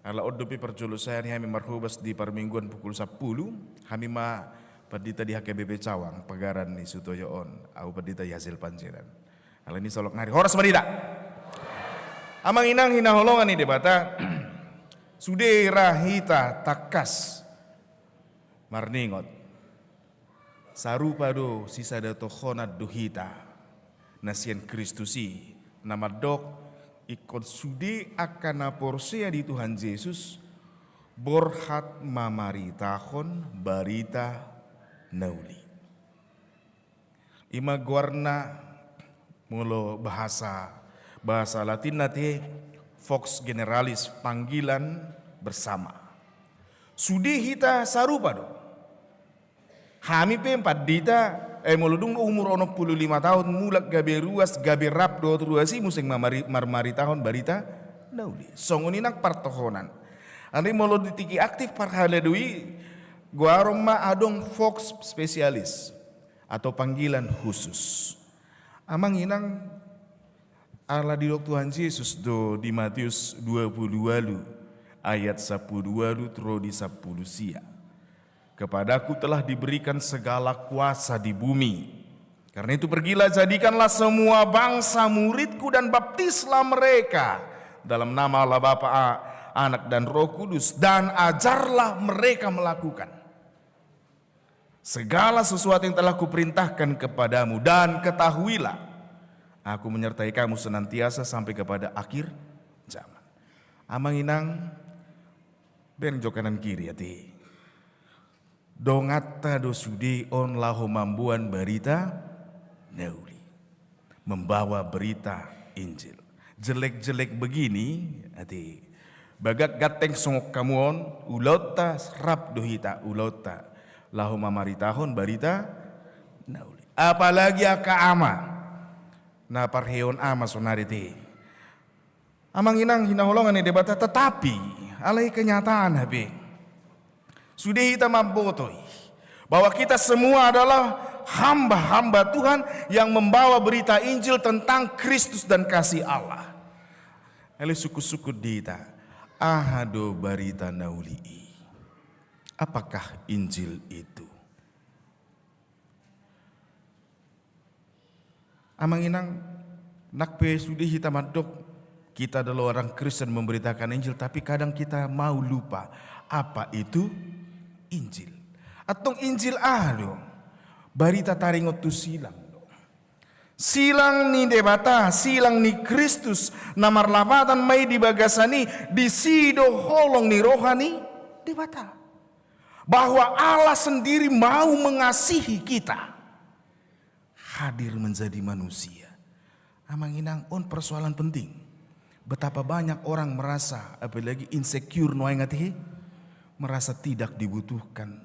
ala on dope parjolo sian hami marhobas di parmingguan pukul sampulu, hami ma pandita di H K B P Cawang, pagaran ni Sutoyo on, au pandita Yasel Panjeran. Alani saulak nari, horas ma di hita. Amang inang hinaholongan ni Debata, sude ra hita tangkas marningot. Sarupa do sisada tohonan do hita na sian Kristus i, na mandok ingkon sude angka na porsea di Tuhan Jesus borhat mamaritahon barita na uli. I ma goarna molo bahasa, bahasa Latinna te Vox Generalis, panggilan bersama. Sude hita sarupa do. Hami pe pandita, eh, molo dung umur onom pulu lima taon mulak gabe ruas, gabe rap dohot ruas i muse mamari-, marmaritahon barita na uli. Songon i nang partohonan. Alani molo di tingki aktif parhalado i, goaron ma adong vox specialis atau panggilan khusus. Amang inang, ala didok Tuhan Jesus do di Matius dua pulu ualu ayat sampulu ualu ro di sampulu sia. Kepadaku telah diberikan segala kuasa di bumi. Karena itu pergilah, jadikanlah semua bangsa muridku dan baptislah mereka dalam nama Allah Bapa, A-, Anak dan Roh Kudus, dan ajarlah mereka melakukan segala sesuatu yang telah kuperintahkan kepadamu, dan ketahuilah, aku menyertai kamu senantiasa sampai kepada akhir zaman. Amang inang, bereng jo kanan kiri ate. Donganta do sude on laho mamboan barita na uli. Membawa berita Injil. Jelek-jelek begini, ate, bagak ganteng songon hamu on, ulaonta rap do hita, ulaonta laho mamaritahon barita na uli. Apalagi angka ama. na parheon ama sonari te. Amang inang hinaholongan ni Debata, tetapi alai kenyataan hape. Sude hita mamboto i bahwa kita semua adalah hamba-hamba Tuhan yang membawa berita Injil tentang Kristus dan kasih Allah. Alai sungkun-sungkun di hita, aha do barita na uli i? Apakah Injil itu? Amang inang, nang pe sude hita mandok, kita adalah orang Kristen memberitakan Injil, tapi kadang kita mau lupa apa itu Injil. Antong Injil aha do? Barita taringot tu silang do. Silang ni Debata, silang ni Kristus, na marlapatan ma i di bagasan i, disi do holong ni roha ni Debata. Bahwa Allah sendiri mau mengasihi kita. Hadir menjadi manusia. Amang inang, on persoalan penting. Betapa banyak orang merasa, apalagi insecure nuaeng ate, merasa tidak dibutuhkan,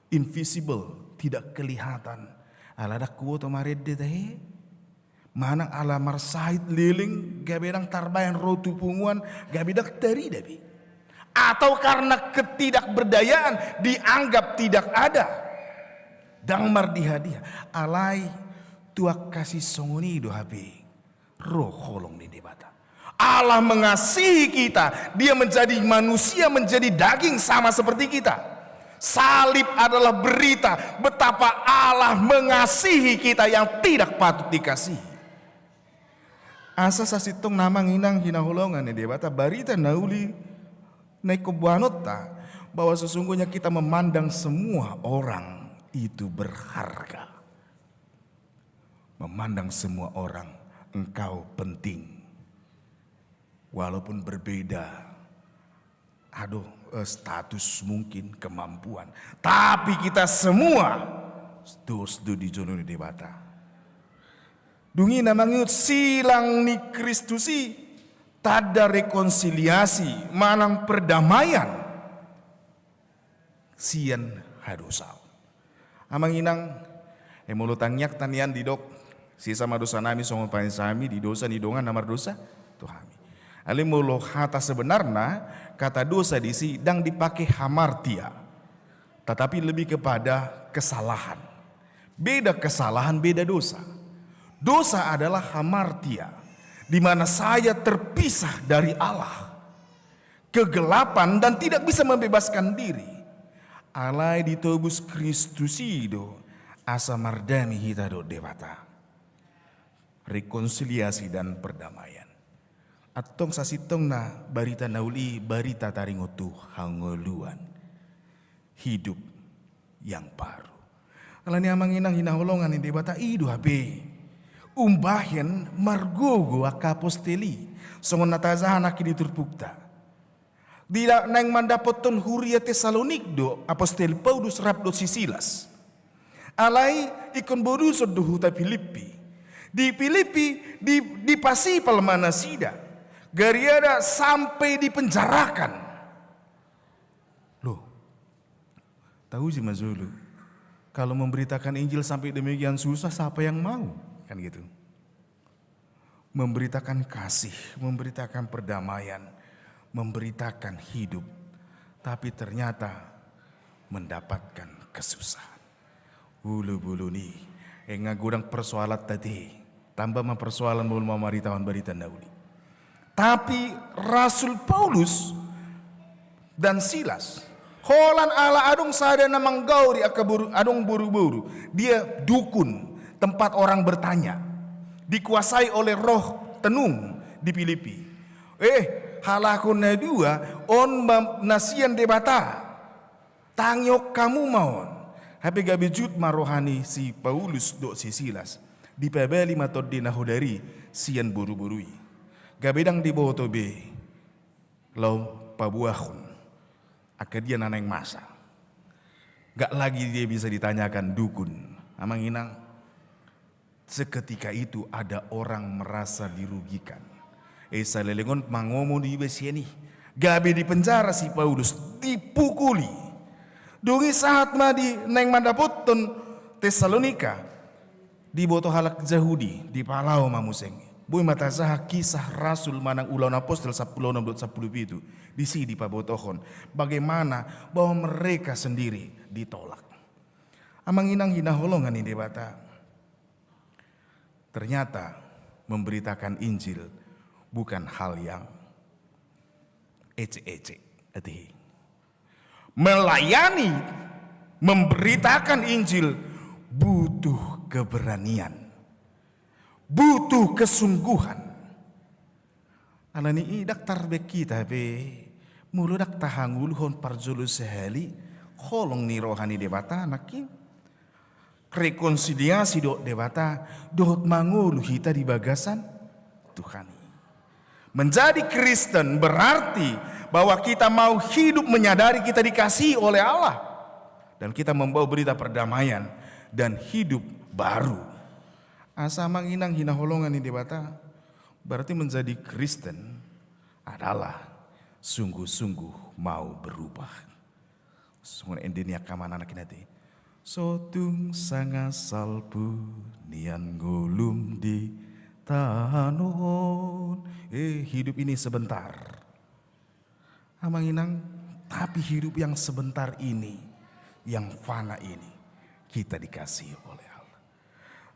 invisible, tidak kelihatan. Ala ndang huboto marende tahe. Manang ala marsahit leleng, gabe ndang tarbaen ro tu punguan, gabe ndang tarida be. Atau karena ketidakberdayaan, dianggap tidak ada. Ndang mardiha-diha. Alai tu angka sisongon i do hape ro holong ni Debata. Allah mengasihi kita, Dia menjadi manusia, menjadi daging sama seperti kita. Salib adalah berita betapa Allah mengasihi kita yang tidak patut dikasihi. Asa sasintongna amang inang hinaholongan ni Debata, barita na uli na ingkon boanonta, bahwa sesungguhnya kita memandang semua orang itu berharga. Memandang semua orang, engkau penting. Walaupun berbeda, aduh, eh, status mungkin, kemampuan. Tapi kita semua dos do di jolo ni Debata. Dung i na mangihut silang ni Kristus i, tanda rekonsiliasi manang perdamaian sian hadosaon. Amang inang, eh, molo tangiangta nian didok, sesa ma dosanami songon panesanami di dosa ni dongan na mardosa tu hami. Alai molo hata sebenarna, kata dosa disi ndang dipake hamartia, tetapi lebih kepada kesalahan. Beda kesalahan, beda dosa. Dosa adalah hamartia, di mana saya terpisah dari Allah. Kegelapan dan tidak bisa membebaskan diri. Alai ditobus Kristus i do asa mardame hita dohot Debata. Rekonsiliasi dan perdamaian. Antong sasintongna barita na uli i barita taringot tu hangoluan. Hidup yang baru. Alani amang inang hinaholongan ni Debata, i do hape umbahen margogo angka apostel i, songon na tajaha nangkin di turpukta. Di da-, naeng mandapothon huria Tesalonik do apostel Paulus rap dohot si Silas. Alai ingkon boruson do huta Pilippi. Di Pilippi di, dipasipal ma nasida. Gariada sampai dipenjarakan. Loh, tauji ma jolo. Kalau memberitakan Injil sampai demikian susah, siapa yang mau? Kan gitu. Memberitakan kasih, memberitakan perdamaian, memberitakan hidup, tapi ternyata mendapatkan kesusahan. Ulu buluni, eh, nga godang persoalan tadi, tambah ma persoalan molo mamaritahon barita na uli. Tapi Rasul Paulus dan Silas, holan ala adong sada na manggaori angka boru, adong boru-boru, dia dukun, tempat orang bertanya, dikuasai oleh roh tenung di Pilippi. Eh, halak on na dua on ma na sian Debata. Tangihon hamu ma on. Hape gabe jut ma roha ni si Paulus dohot si Silas. Dipabali ma tondi na hodari sian boru-boru i. Gabe ndang diboto be laho paboahon angka dia na naeng masa. Gak lagi dia bisa ditanyakan dukun. Amang inang, seketika itu ada orang merasa dirugikan. Eh, saleleng on mangomo do iba sian i. Gabe dipenjara si Paulus, dipukuli. Dung i sahat ma di naeng mandapothon Tesalonika. Diboto halak Jahudi, dipalaho ma muse. Boi ma tajaha Kisah Rasul manang Ulaon Apostel sampulu onom dot sampulu pitu. Disi dipabotohon bagaimana bahwa mereka sendiri ditolak. Amang inang hinaholongan ni Debata, ternyata memberitakan Injil bukan hal yang ecek-ecek, ate. Melayani, memberitakan Injil butuh keberanian, butuh kesungguhan. Alani i ndang tarbek hita be, molo ndang tahangoluhon parjolo sahali holong ni roha ni Debata nangkin. Rekonsiliasi dohot Debata, dohot mangolu hita di bagasan Tuhan i. Menjadi Kristen berarti bahwa kita mau hidup menyadari kita dikasihi oleh Allah. Dan kita membawa berita perdamaian dan hidup baru. Asa amang inang hinaholongan ni Debata, berarti menjadi Kristen adalah sungguh-sungguh mau berubah. Songon ende ni angka amanami nangkin, ate. So tung sanga salpu nian ngolum di tano on. Eh, hidup ini sebentar. Amang inang, tapi hidup yang sebentar ini, yang fana ini, kita dikasihi oleh Allah.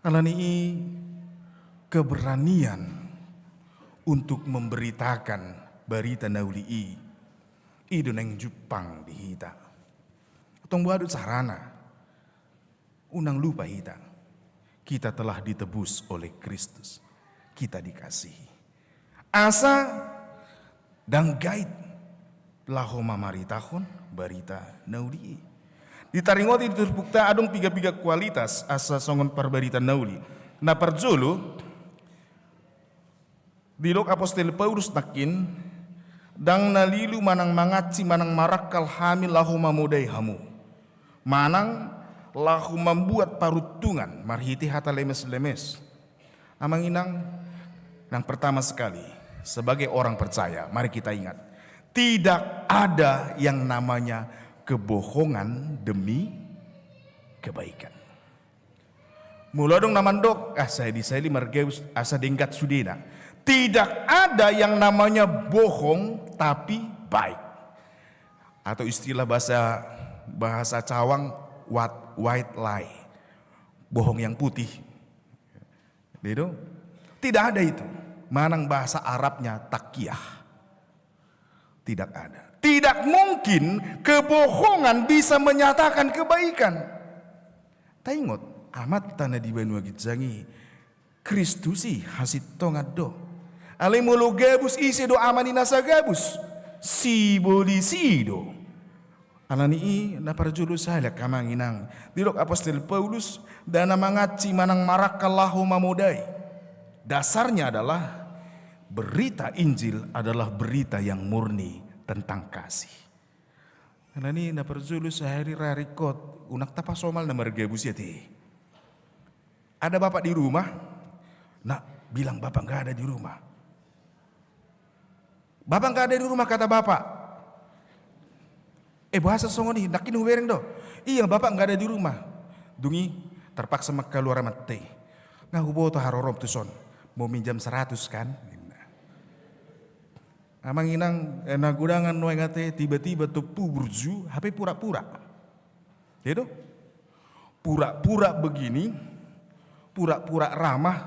Alani i keberanian untuk memberitakan barita na uli i, i do naeng jumpang di hita. Tong boha do carana? Unang lupa hita, kita telah ditebus oleh Kristus, kita dikasihi. Asa ndang gait laho mamaritahon barita na uli i. Ditaringoti di turpukta adong piga-piga kualitas asa songon parbarita na uli. Na parjolo, didok Apostel Paulus nangkin, ndang na lilu manang mangansi manang marangkal hami laho mamodai hamu, manang laho mambuat paruntungan marhite hata lemes-lemes. Amang inang, yang pertama sekali, sebagai orang percaya, mari kita ingat, tidak ada yang namanya kebohongan demi kebaikan. Molo adong na mandok, ah, sahali-sahali margabus asa denggan sudena. Tidak ada yang namanya bohong tapi baik. Atau istilah bahasa, bahasa Cawang, what, white lie. Bohong yang putih. Bedo? Tidak ada itu. Manang bahasa Arabnya takiah. Tidak ada. Tidak mungkin kebohongan bisa menyatakan kebaikan. Taingot, Amanta na di banua ginjang i, Kristus i hasintongan do. Alai molo gabus, ise do ama ni nasa gabus? Sibolis i do. Alani i na parjolo sahali angka amang inang, didok Apostel Paulus, ndang na mangansi manang marangkal laho mamodai. Dasarnya adalah berita Injil adalah berita yang murni tentang kasih. Alani i na parjolo sahali ra ringkot, unang tapasomal na margabus i, ate. Ada bapak di rumah? Nah, bilang bapak nggak ada di rumah. Bapak nggak ada di rumah, kata bapak. Eh, bahasa songon i, nangkin hubereng do. Iya, bapak nggak ada di rumah. Dung i terpaksa ma kaluar, amante. Nga huboto harorom tuson. Mau minjam seratus kan? Amang inang, eh, na godangan nuaeng, ate, tiba-tiba tompu burju, hape pura-pura. Iya do? Pura-pura begini, pura-pura ramah,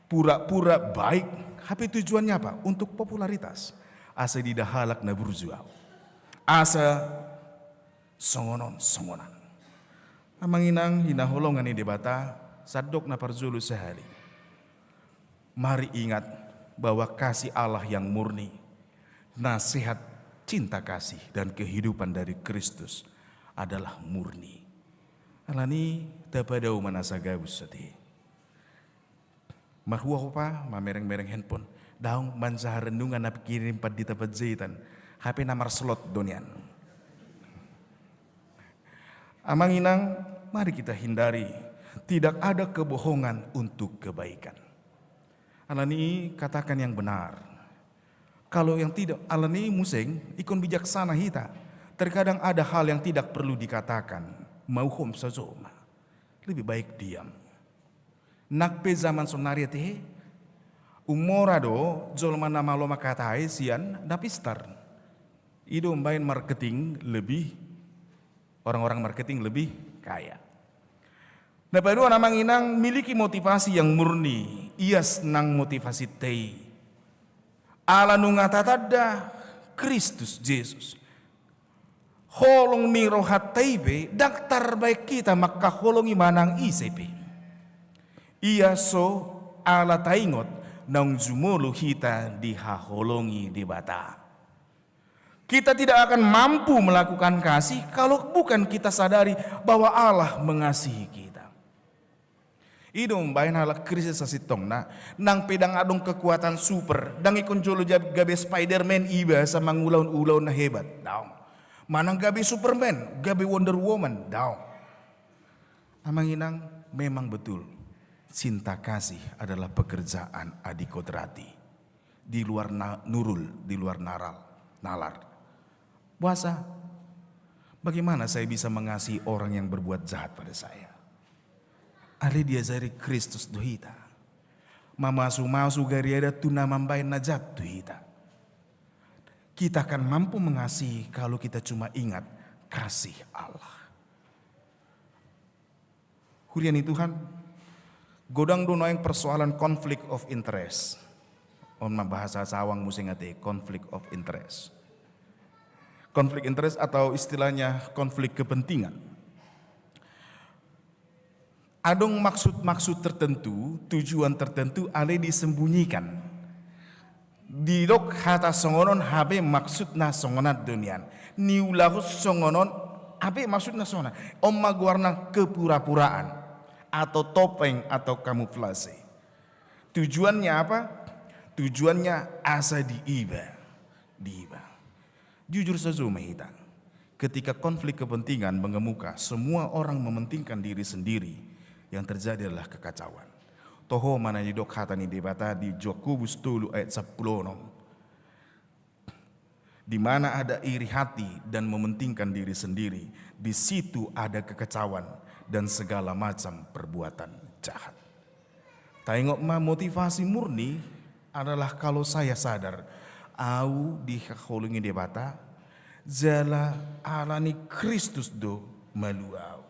pura-pura baik, hape tujuannya apa? Untuk popularitas. Asa diida halak na burju au. Asa songon on, songon an. Amang inang hinaholongan ni Debata, sandok na parjolo sahali. Mari ingat bahwa kasih Allah yang murni, nasihat, cinta kasih, dan kehidupan dari Kristus adalah murni. Alani i tapadao ma nasa gabus, ate. Marhua ho pa mamereng-mereng handphone, daong manjaha renungan na kirim Pandita Panjaitan, hape na marslot do nian. Amang inang, mari kita hindari, tidak ada kebohongan untuk kebaikan. Alani i katakan yang benar. Kalau yang tidak, alani i muse ingkon bijaksana hita. Terkadang ada hal yang tidak perlu dikatakan, mauhom sajo ma. Lebih baik diam. Nang pe zaman sonari ate, umora do jolma na malo mangkatai sian na pistar. I do umbaen marketing lebih, orang-orang marketing lebih kaya. Na paduahon, amang inang, miliki motivasi yang murni, ias nang motivasi tei. Ala nunga tatanda Kristus Jesus, holong ni rohanta i pe, ndang tarbaen hita mangkaholongi manang ise pe. Ia so ala taingot naung jumolo hita dihaholongi Debata. Kita tidak akan mampu melakukan kasih kalau bukan kita sadari bahwa Allah mengasihi kita. I do umbaen halak Kristen sasintongna, nang pe ndang adong kekuatan super, ndang ingkon jolo jab-, gabe Spiderman iba asa mangulahon ulaon na hebat, daong. Manang gabe Superman, gabe Wonder Woman, daong. Amang inang, memang betul, cinta kasih adalah pekerjaan adi kodrati. Di luar na-, nurul, di luar naral, nalar. Boasa? Bagaimana saya bisa mengasihi orang yang berbuat jahat pada saya? Alai diajari Kristus do hita. Mamasu-masu gariada tu na mambaen na jat tu hita. Kita akan mampu mengasihi kalau kita cuma ingat kasih Allah. Huria ni Tuhan, godang do nuaeng persoalan conflict of interest. On ma bahasa Sawang muse ate, conflict of interest. Conflict interest atau istilahnya konflik kepentingan. Adong maksud-maksud tertentu, tujuan tertentu, alai disembunyikan. Didok hata songon on hape maksudna songon on do nian. Niulahon songon on hape maksudna songon on. On ma goarna kepura-puraan atau topeng atau kamuflase. Tujuannya apa? Tujuannya asa diiba. Diiba. Jujur sajo ma hita. Ketika konflik kepentingan mengemuka, semua orang mementingkan diri sendiri, yang terjadi adalah kekacauan. Toho ma na nidok hata ni Debata di Jakobus tolu ayat sampulu onom. Di mana ada iri hati dan mementingkan diri sendiri, di situ ada kekacauan dan segala macam perbuatan jahat. Taingot ma, motivasi murni adalah kalau saya sadar, au dihaholongi Debata, jala ala ni Kristus do malua au.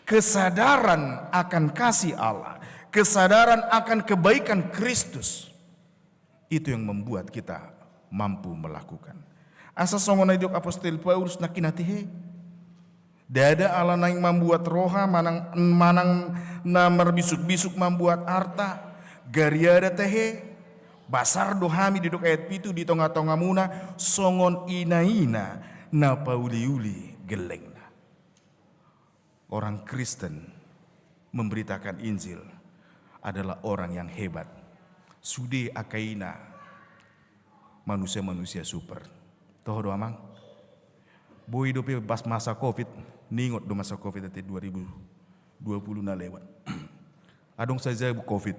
Kesadaran akan kasih Allah, kesadaran akan kebaikan Kristus, itu yang membuat kita mampu melakukan. Asa songon na didok Apostel Paulus nangkin ate, ndada ala naeng mambuat roha manang, manang na marbisuk-bisuk mambuat arta, gariada tahe, basar do hami, didok ayat pitu, di tonga-tongamuna songon ina-ina na pauli-uli gellengna. Orang Kristen memberitakan Injil adalah orang yang hebat. Sude angka ina manusia-manusia super. Toho do amang? Boi dope pas masa covid, ningot do masa covid ate dua ribu dua puluh na lewat. Adong sajabu covid.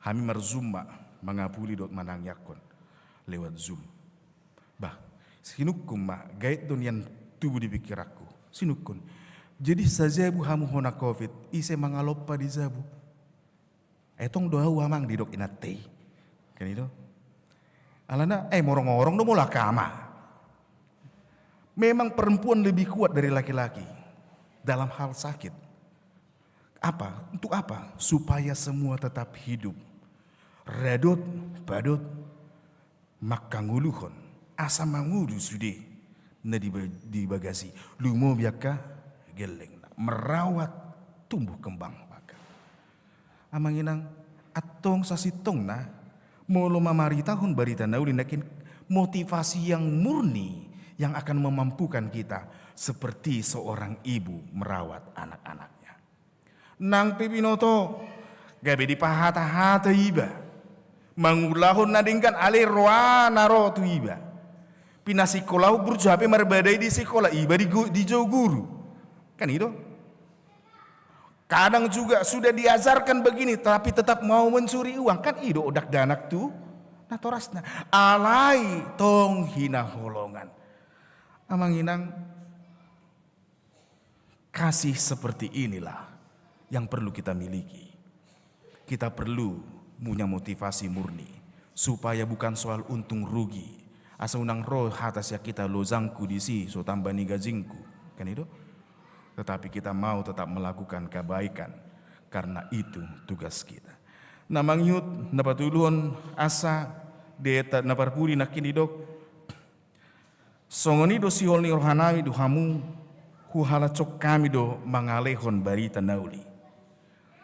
Hami marzoom ma mangapuli dohot manangiangkon lewat zoom. Bah, sinungkun ma, gaet do nian tubu di pikiranku. Sinungkun. Jadi sajabu hamu hona covid, ise mangalompa di jabu? Ai tong do au amang, didok inanta i. Kan i do. Alana, eh, morong-orong do molo angka ama. Memang perempuan lebih kuat dari laki-laki dalam hal sakit. Apa? Untuk apa? Supaya semua tetap hidup. Radot, padot, mangkangoluhon, asa mangolu sude na di ba-, di bagas i, lumobi angka gellengna, merawat tumbuh kembang angka. Amang inang, antong sasintongna, molo mamaritahon barita na uli nangkin, motivasi yang murni yang akan memampukan kita seperti seorang ibu merawat anak-anaknya. Nang pe binoto, gabe dipahata-hata iba. Mangulahon na denggan alai rohana ro tu iba. Pinasikola burju hape marbadai di sikola iba di go-, dijou guru. Kan i do. Kadang juga sudah diajarkan begini, tapi tetap mau mencuri uang. Kan i do dakdanak tu natorasna. Alai tong hinaholongan. Amang inang, kasih seperti inilah yang perlu kita miliki. Kita perlu punya motivasi murni, supaya bukan soal untung rugi, asa unang ro hata sian hita lojangku disi so tamba ni gajingku, kan i do? Tetapi kita mau tetap melakukan kebaikan, karena itu tugas kita. Na mangihut, na patoluhon, asa di ayat na parpudi nangkin didok, songon i do sihol ni rohanami tu hamu, huhalashon hami do mangalehon barita na uli.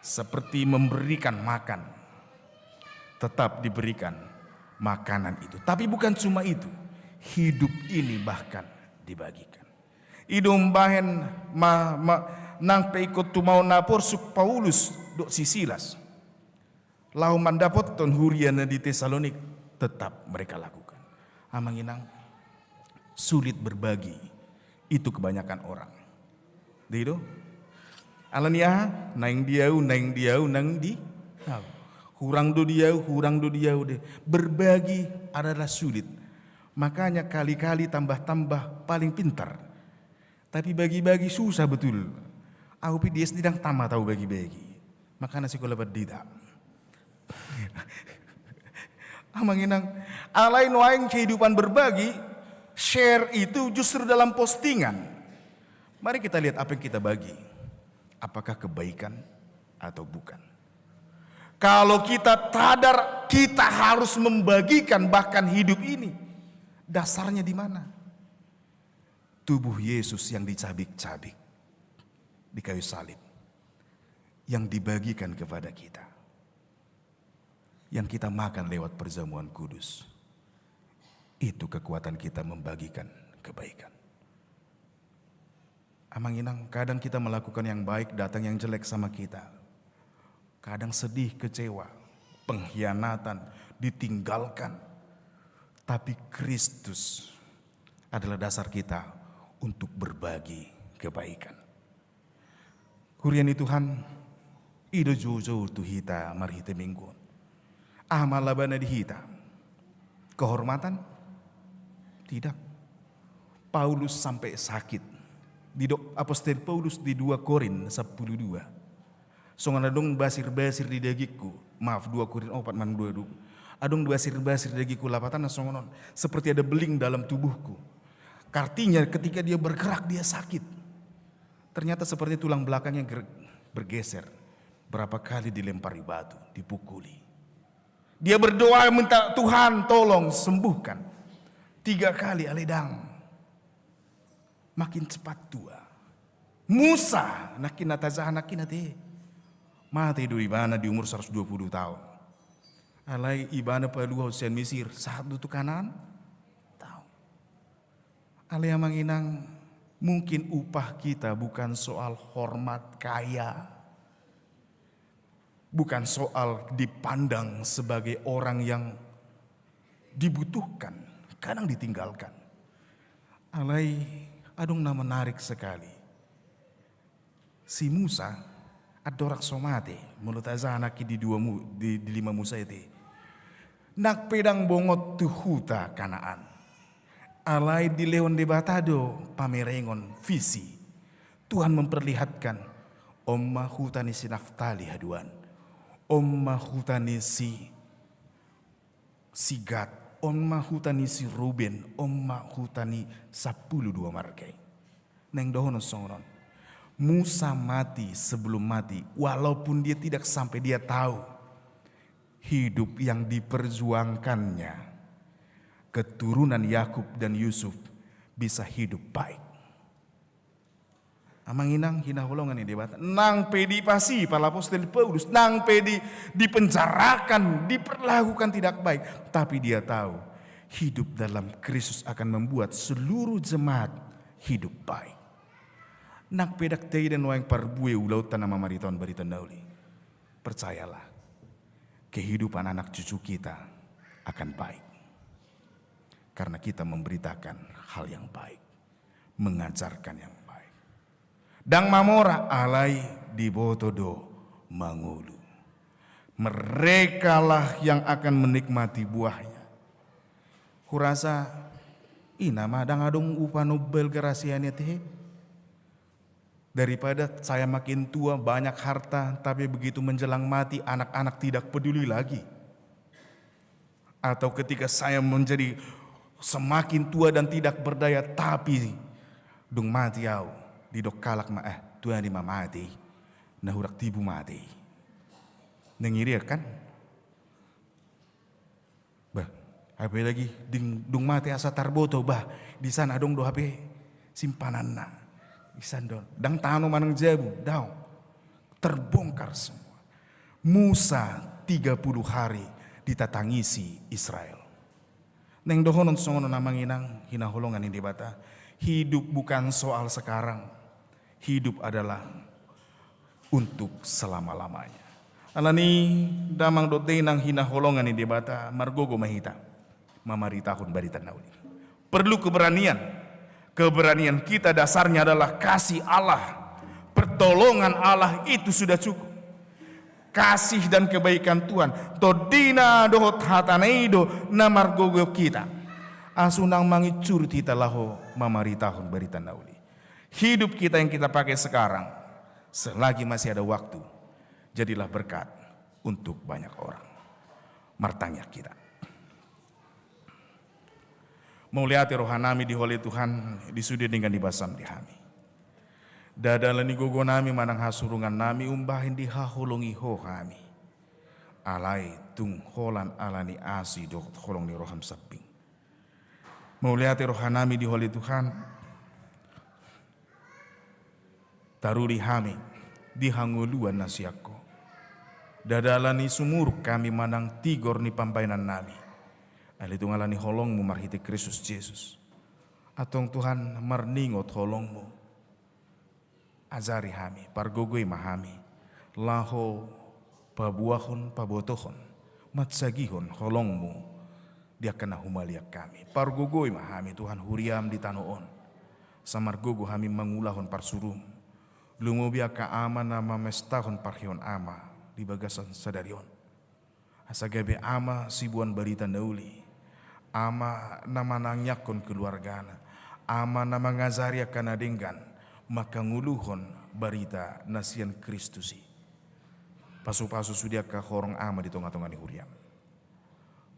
Seperti memberikan makan, tetap diberikan makanan itu. Tapi bukan cuma itu, hidup ini bahkan dibagikan. I do umbahen ma, ma, nang pe ingkon tumaon na porsuk Paulus dohot si Silas laho mandapothon huria na di Tesalonik, tetap mereka lakukan. Amang inang, sulit berbagi itu kebanyakan orang. Dei do? Alani aha? Naeng di ahu, naeng di ahu, naeng di ahu. Hurang do di ahu, hurang do di ahu, dei. Berbagi adalah sulit. Makanya kali-kali tambah-tambah paling pintar. Tapi bagi-bagi susah betul. Ahu pe di S D ndang tamat ahu bagi-bagi. Makana sikola pandita. Amang inang, alai nuaeng kehidupan berbagi, share itu justru dalam postingan. Mari kita lihat apa yang kita bagi. Apakah kebaikan atau bukan? Kalau kita sadar kita harus membagikan bahkan hidup ini, dasarnya di mana? Tubuh Yesus yang dicabik-cabik di kayu salib, yang dibagikan kepada kita, yang kita makan lewat perjamuan kudus. Itu kekuatan kita membagikan kebaikan. Amang inang, kadang kita melakukan yang baik, datang yang jelek sama kita. Kadang sedih, kecewa, pengkhianatan, ditinggalkan. Tapi Kristus adalah dasar kita untuk berbagi kebaikan. Huria ni Tuhan, i do joujou tu hita marhite Minggu on. Aha ma labana di hita? Kehormatan? Tidak. Paulus sampai sakit. Didok apostel Paulus di dua Korin sampulu dua. Songon adong basir-basir di dagingku. Maaf, dua Korin opat manang dua dua. Adong basir-basir di dagingku, lapatanna songon on. Seperti ada beling dalam tubuhku. Artinya ketika dia bergerak, dia sakit. Ternyata seperti tulang belakangnya ger-, bergeser. Berapa kali dilempari batu, dipukuli. Dia berdoa minta, "Tuhan, tolong sembuhkan." Tiga kali, alai ndang. Makin cepat tua. Musa, nangkin na tajaha nangkin ate. Mate do ibana di umur saratus dua puluh tahun. Alai ibana paluahon sian Misir, sahat do tu Kanaan? Tau. Alai amang inang, mungkin upah kita bukan soal hormat, kaya, bukan soal dipandang sebagai orang yang dibutuhkan, kadang ditinggalkan. Alai adong na menarik sekali. Si Musa, andorang so mate, molo tajaha nangkin di dua mu-, di, di lima Musa i ate. Nang pe ndang bongot tu huta Kanaan. Alai dilehon Debata do pamerengon, visi. Tuhan memperlihatkan, on ma huta ni si Naftali haduan. On ma huta ni si, si Gad. On ma huta ni si Ruben. On ma huta ni sampulu dua marga i. Naeng dohonon songon on. Musa mati sebelum mati, walaupun dia tidak sampai dia tahu hidup yang diperjuangkannya, keturunan Yakub dan Yusuf bisa hidup baik. Amang inang hinaholongan ni Debata, nang pe dipasipa apostel Paulus, nang pe di, dipenjarakan, diperlakukan tidak baik, tapi dia tahu hidup dalam Kristus akan membuat seluruh jemaat hidup baik. Nang pe ndang taida nuaeng parbue ulaonta na mamaritahon barita na uli, percayalah, kehidupan anak cucu kita akan baik. Karena kita memberitakan hal yang baik, mengajarkan yang baik. Ndang mamora, alai diboto do mangolu. Merekalah yang akan menikmati buahnya. Hurasa, i nama ndang adong upa na umbahen grasia ni ate. Daripada saya makin tua, banyak harta, tapi begitu menjelang mati, anak-anak tidak peduli lagi. Atau ketika saya menjadi semakin tua dan tidak berdaya, tapi dung mati au, didok halak ma, "Eh, tua ni ma mate i, na hurang tibu mate i." Na ngeri kan? Bah, apalagi dung, dung mate asa tarboto, bah, di sana adong do hape simpananna. Di sana do. Ndang tano manang jabu, daong. Terbongkar semua. Musa tiga puluh hari ditatangisi Israel. Naeng dohonon songon on, amang inang hinaholongan ni Debata, hidup bukan soal sekarang. Hidup adalah untuk selama-lamanya. Alani, damang dohot dainang hinaholongan ni Debata, margogo ma hita mamaritahon barita na uli. Perlu keberanian. Keberanian kita dasarnya adalah kasih Allah. Pertolongan Allah itu sudah cukup. Kasih dan kebaikan Tuhan, tondina dohot hatana i do na margogo hita. Asa unang mangincurut hita laho mamaritahon barita na uli. Hidup kita yang kita pakai sekarang, selagi masih ada waktu, jadilah berkat untuk banyak orang. Martangiang hita. Mauliate rohanami di Ho ale Tuhan, di sude denggan ni basaM di hami. Ndada ala ni gogonami manang hasurungannami umbahen dihaholongi Ho hami. Alai tung holan ala ni asi dohot holong ni rohaM sambing. Mauliate rohanami di Ho ale Tuhan, taruli hami di hangoluan na sian Ho. Ndada ala ni sumurung hami manang tigor ni pambahenannami. Alai tung ala ni holongMu marhite Kristus Jesus. Antong Tuhan, marningot holongMu. Ajari hami, pargogoi ma hami, laho paboahon, pabotohon, mansagihon holongMu di angka na humaliang hami. Pargogoi ma hami, Tuhan, huriaM di tano on. Asa margogo hami mangulahon parsuruM. Lumobi angka ama na mamestahon parheon ama di bagasan sadari on. Asa gabe ama siboan barita na uli, ama na manangianghon keluargana, ama na mangajari angka na denggan mangkangoluhon barita na sian Kristus i. Pasupasu sude angka horong ama di tongatonga ni huriaM.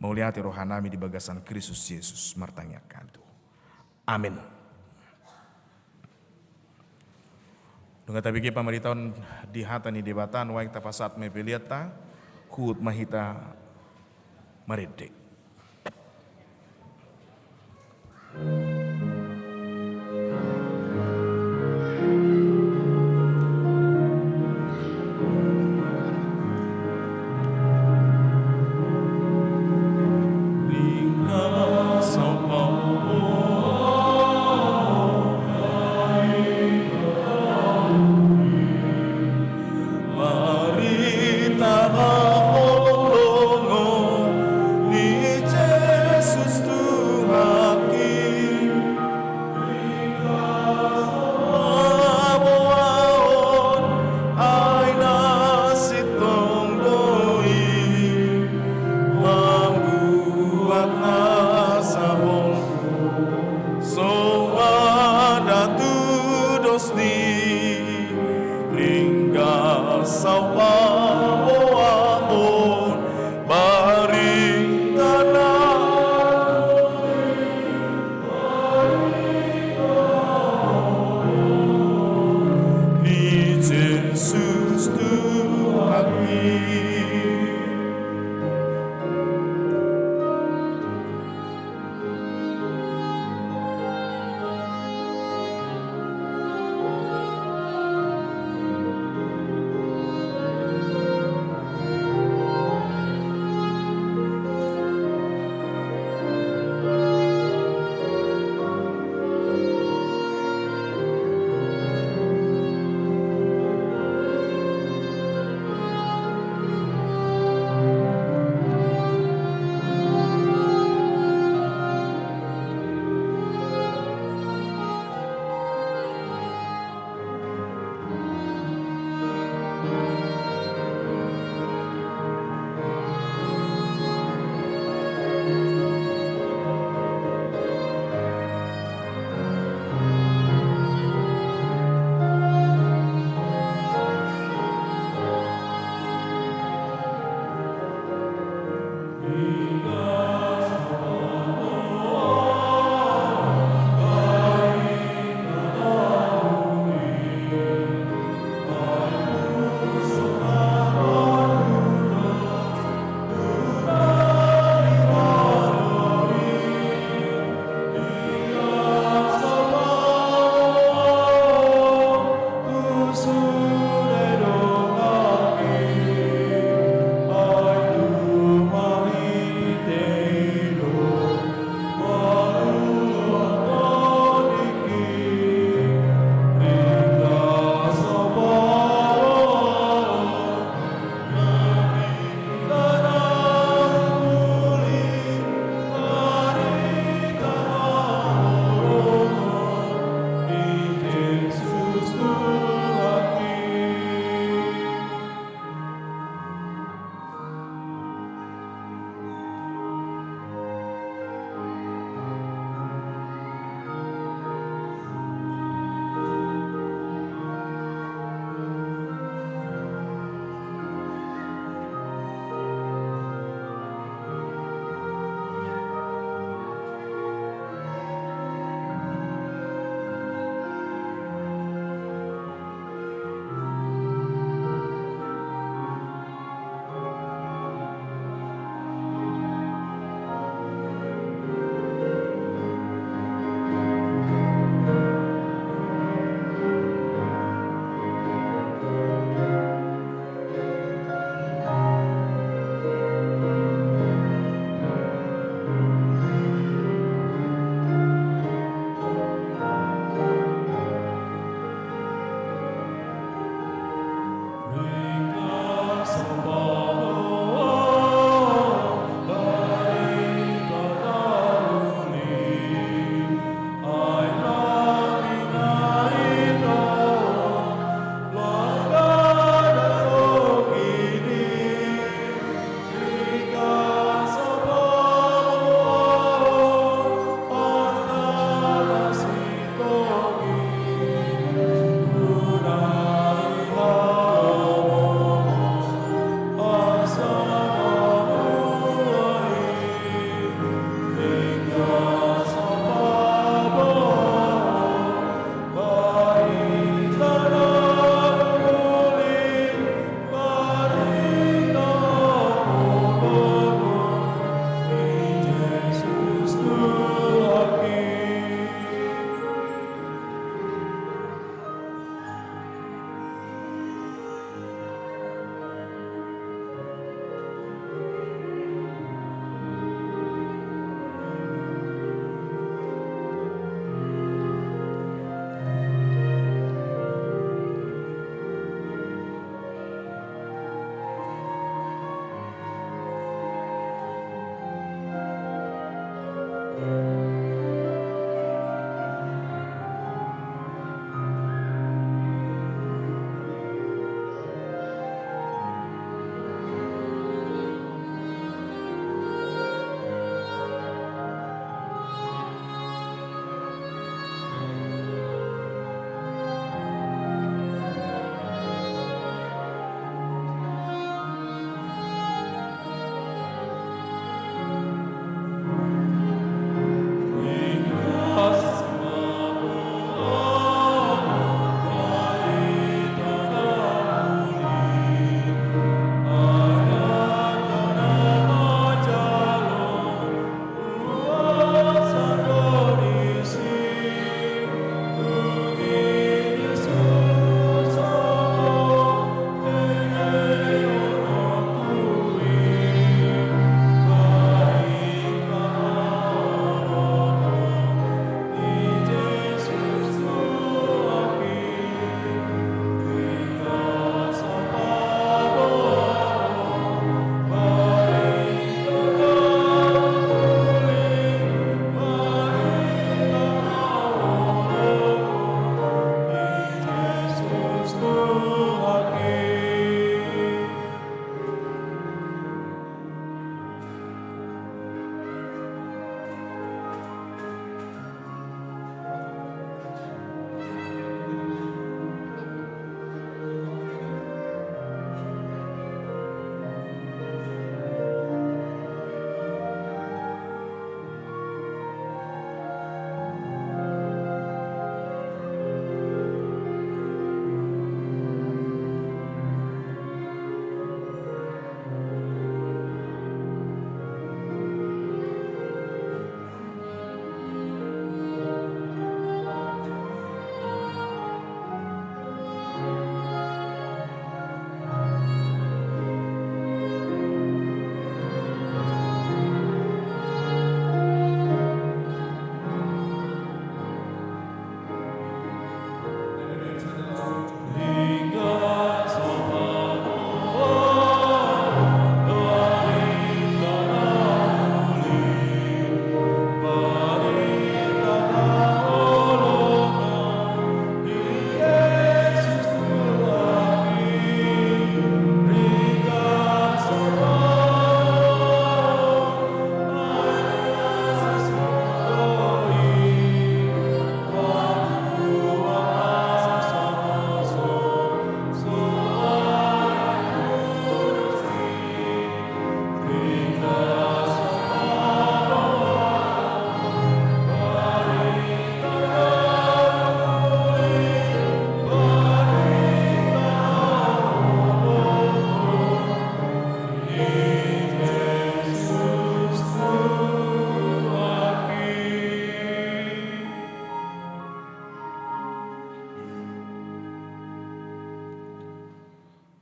Mauliate rohanami di bagasan Kristus Jesus, martangiang hami tu Ho. Amen. Nunga tabege pambaritahon di hata ni Debata, nuaeng tapasahat ma hepeng ta, huhut ma hita marende.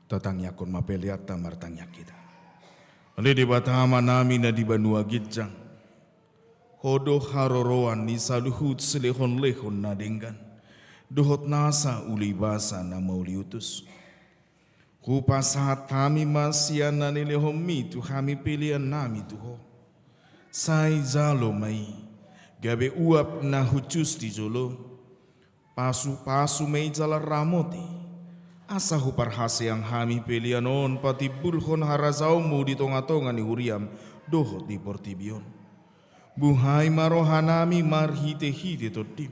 Tatangiangkon ma peleanta, martangiang hita. Ale Debata Amanami na di banua ginjang, Ho do haroroan ni saluhut silehonlehon na denggan dohot nasa ulibasa na mauliutus. Hupasahat hami ma sian na nilehonMi tu hami peleannami tu Ho. Sai jalo ma i gabe uap na hushus di jolo, pasupasu ma i jala ramoti, asa huparhaseang hami pelean on patimbulhon harajaonMu di tongatonga ni huriaM dohot di portibi on. Buhai ma rohanami marhitehite TondiM,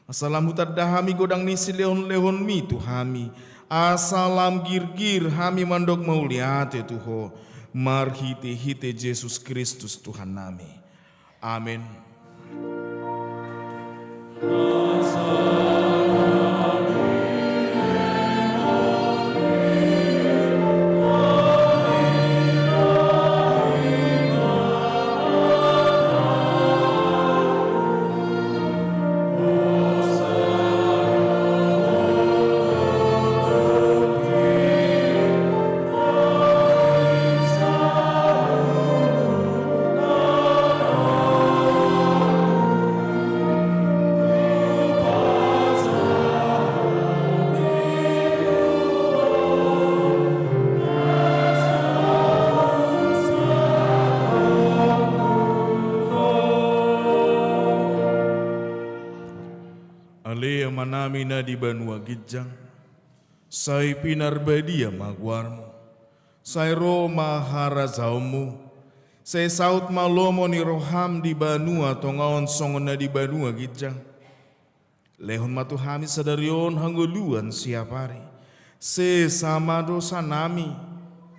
asa lam hutanda hami godang ni silehonlehonMi tu hami, asa lam girgir hami mandok mauliate tu Ho, marhitehite Jesus Kristus Tuhannami. Amen. Ale Amanami na di banua ginjang, sai pinarbadia ma goarMu. Sai ro ma harajaonMu. Sai saut ma lomo ni rohaM di banua tonga on songon na di banua ginjang. Lehon ma tu hami sadari on hangoluan siapari. Sesa ma dosanami,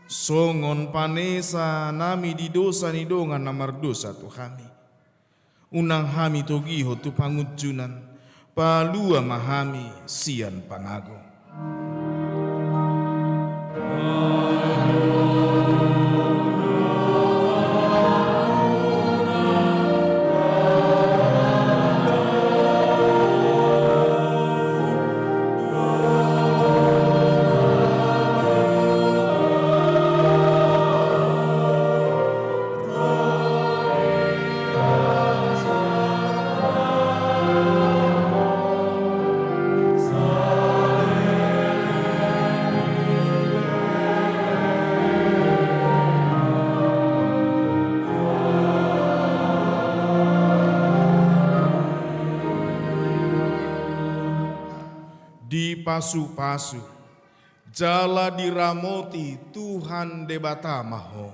songon panesanami di dosa ni dongan na mardosa tu hami. Unang hami togihon tu pangunjunan, palua ma hami sian pangago. Dipasupasu jala diramoti Tuhan Debata ma ho.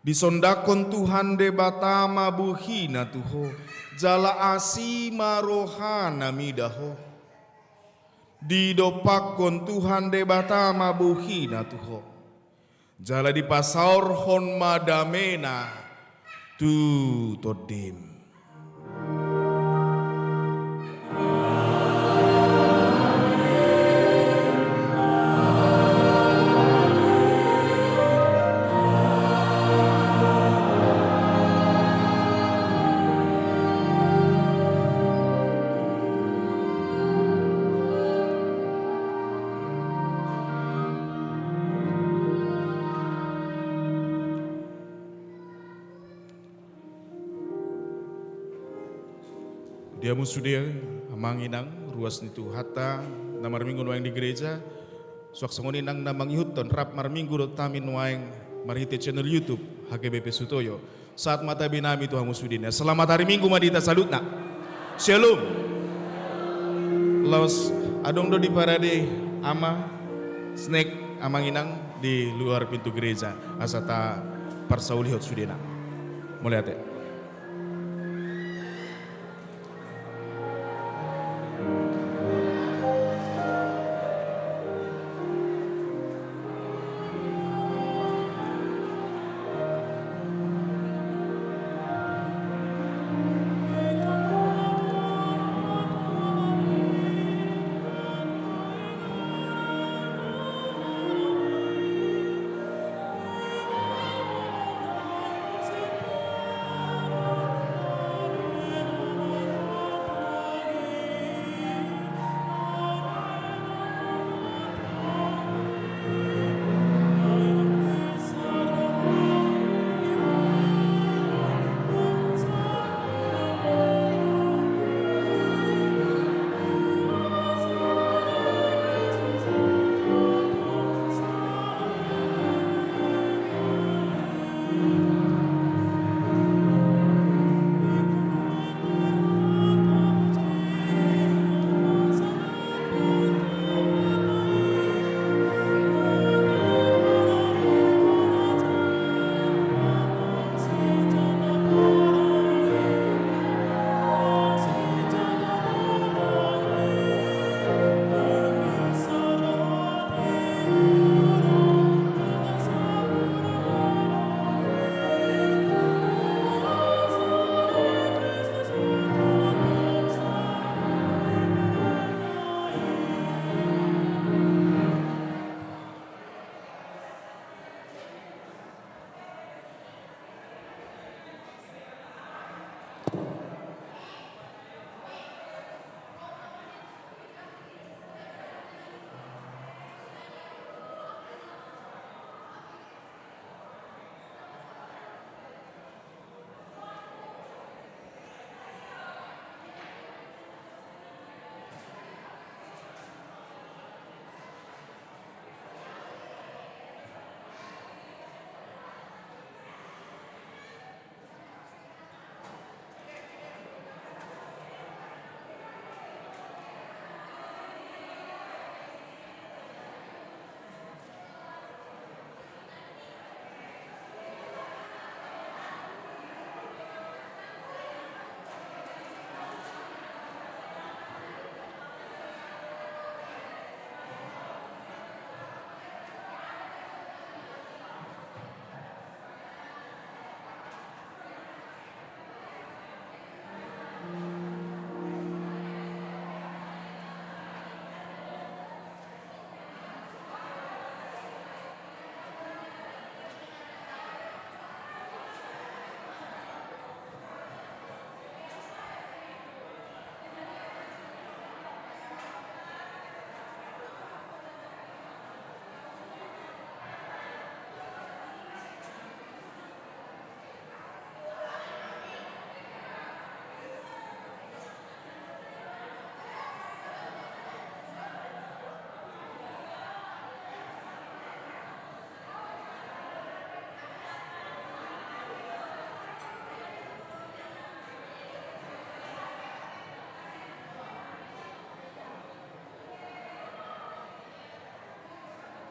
Disondangkon Tuhan Debata ma bohiNa tu ho, jala asi ma rohaNa mida ho. Didompakkon Tuhan Debata ma bohiNa tu ho, jala dipasaorhon ma dameNa tu tondim. Dia ma sude amang inang, ruas ni Tuhanta na marminggu nuaeng di gereja. Suang songon i nang na mangihuthon rap marminggu dohot hami nuaeng marhite channel YouTube H K B P Sutoyo. Sahat ma tabe nami tu hamu sude. Selamat hari Minggu ma di hita saluhutna. Shalom. Laos adong do diparade ama, snack, amang inang di luar pintu gereja asa taparsaulihon sudena. Mauliate.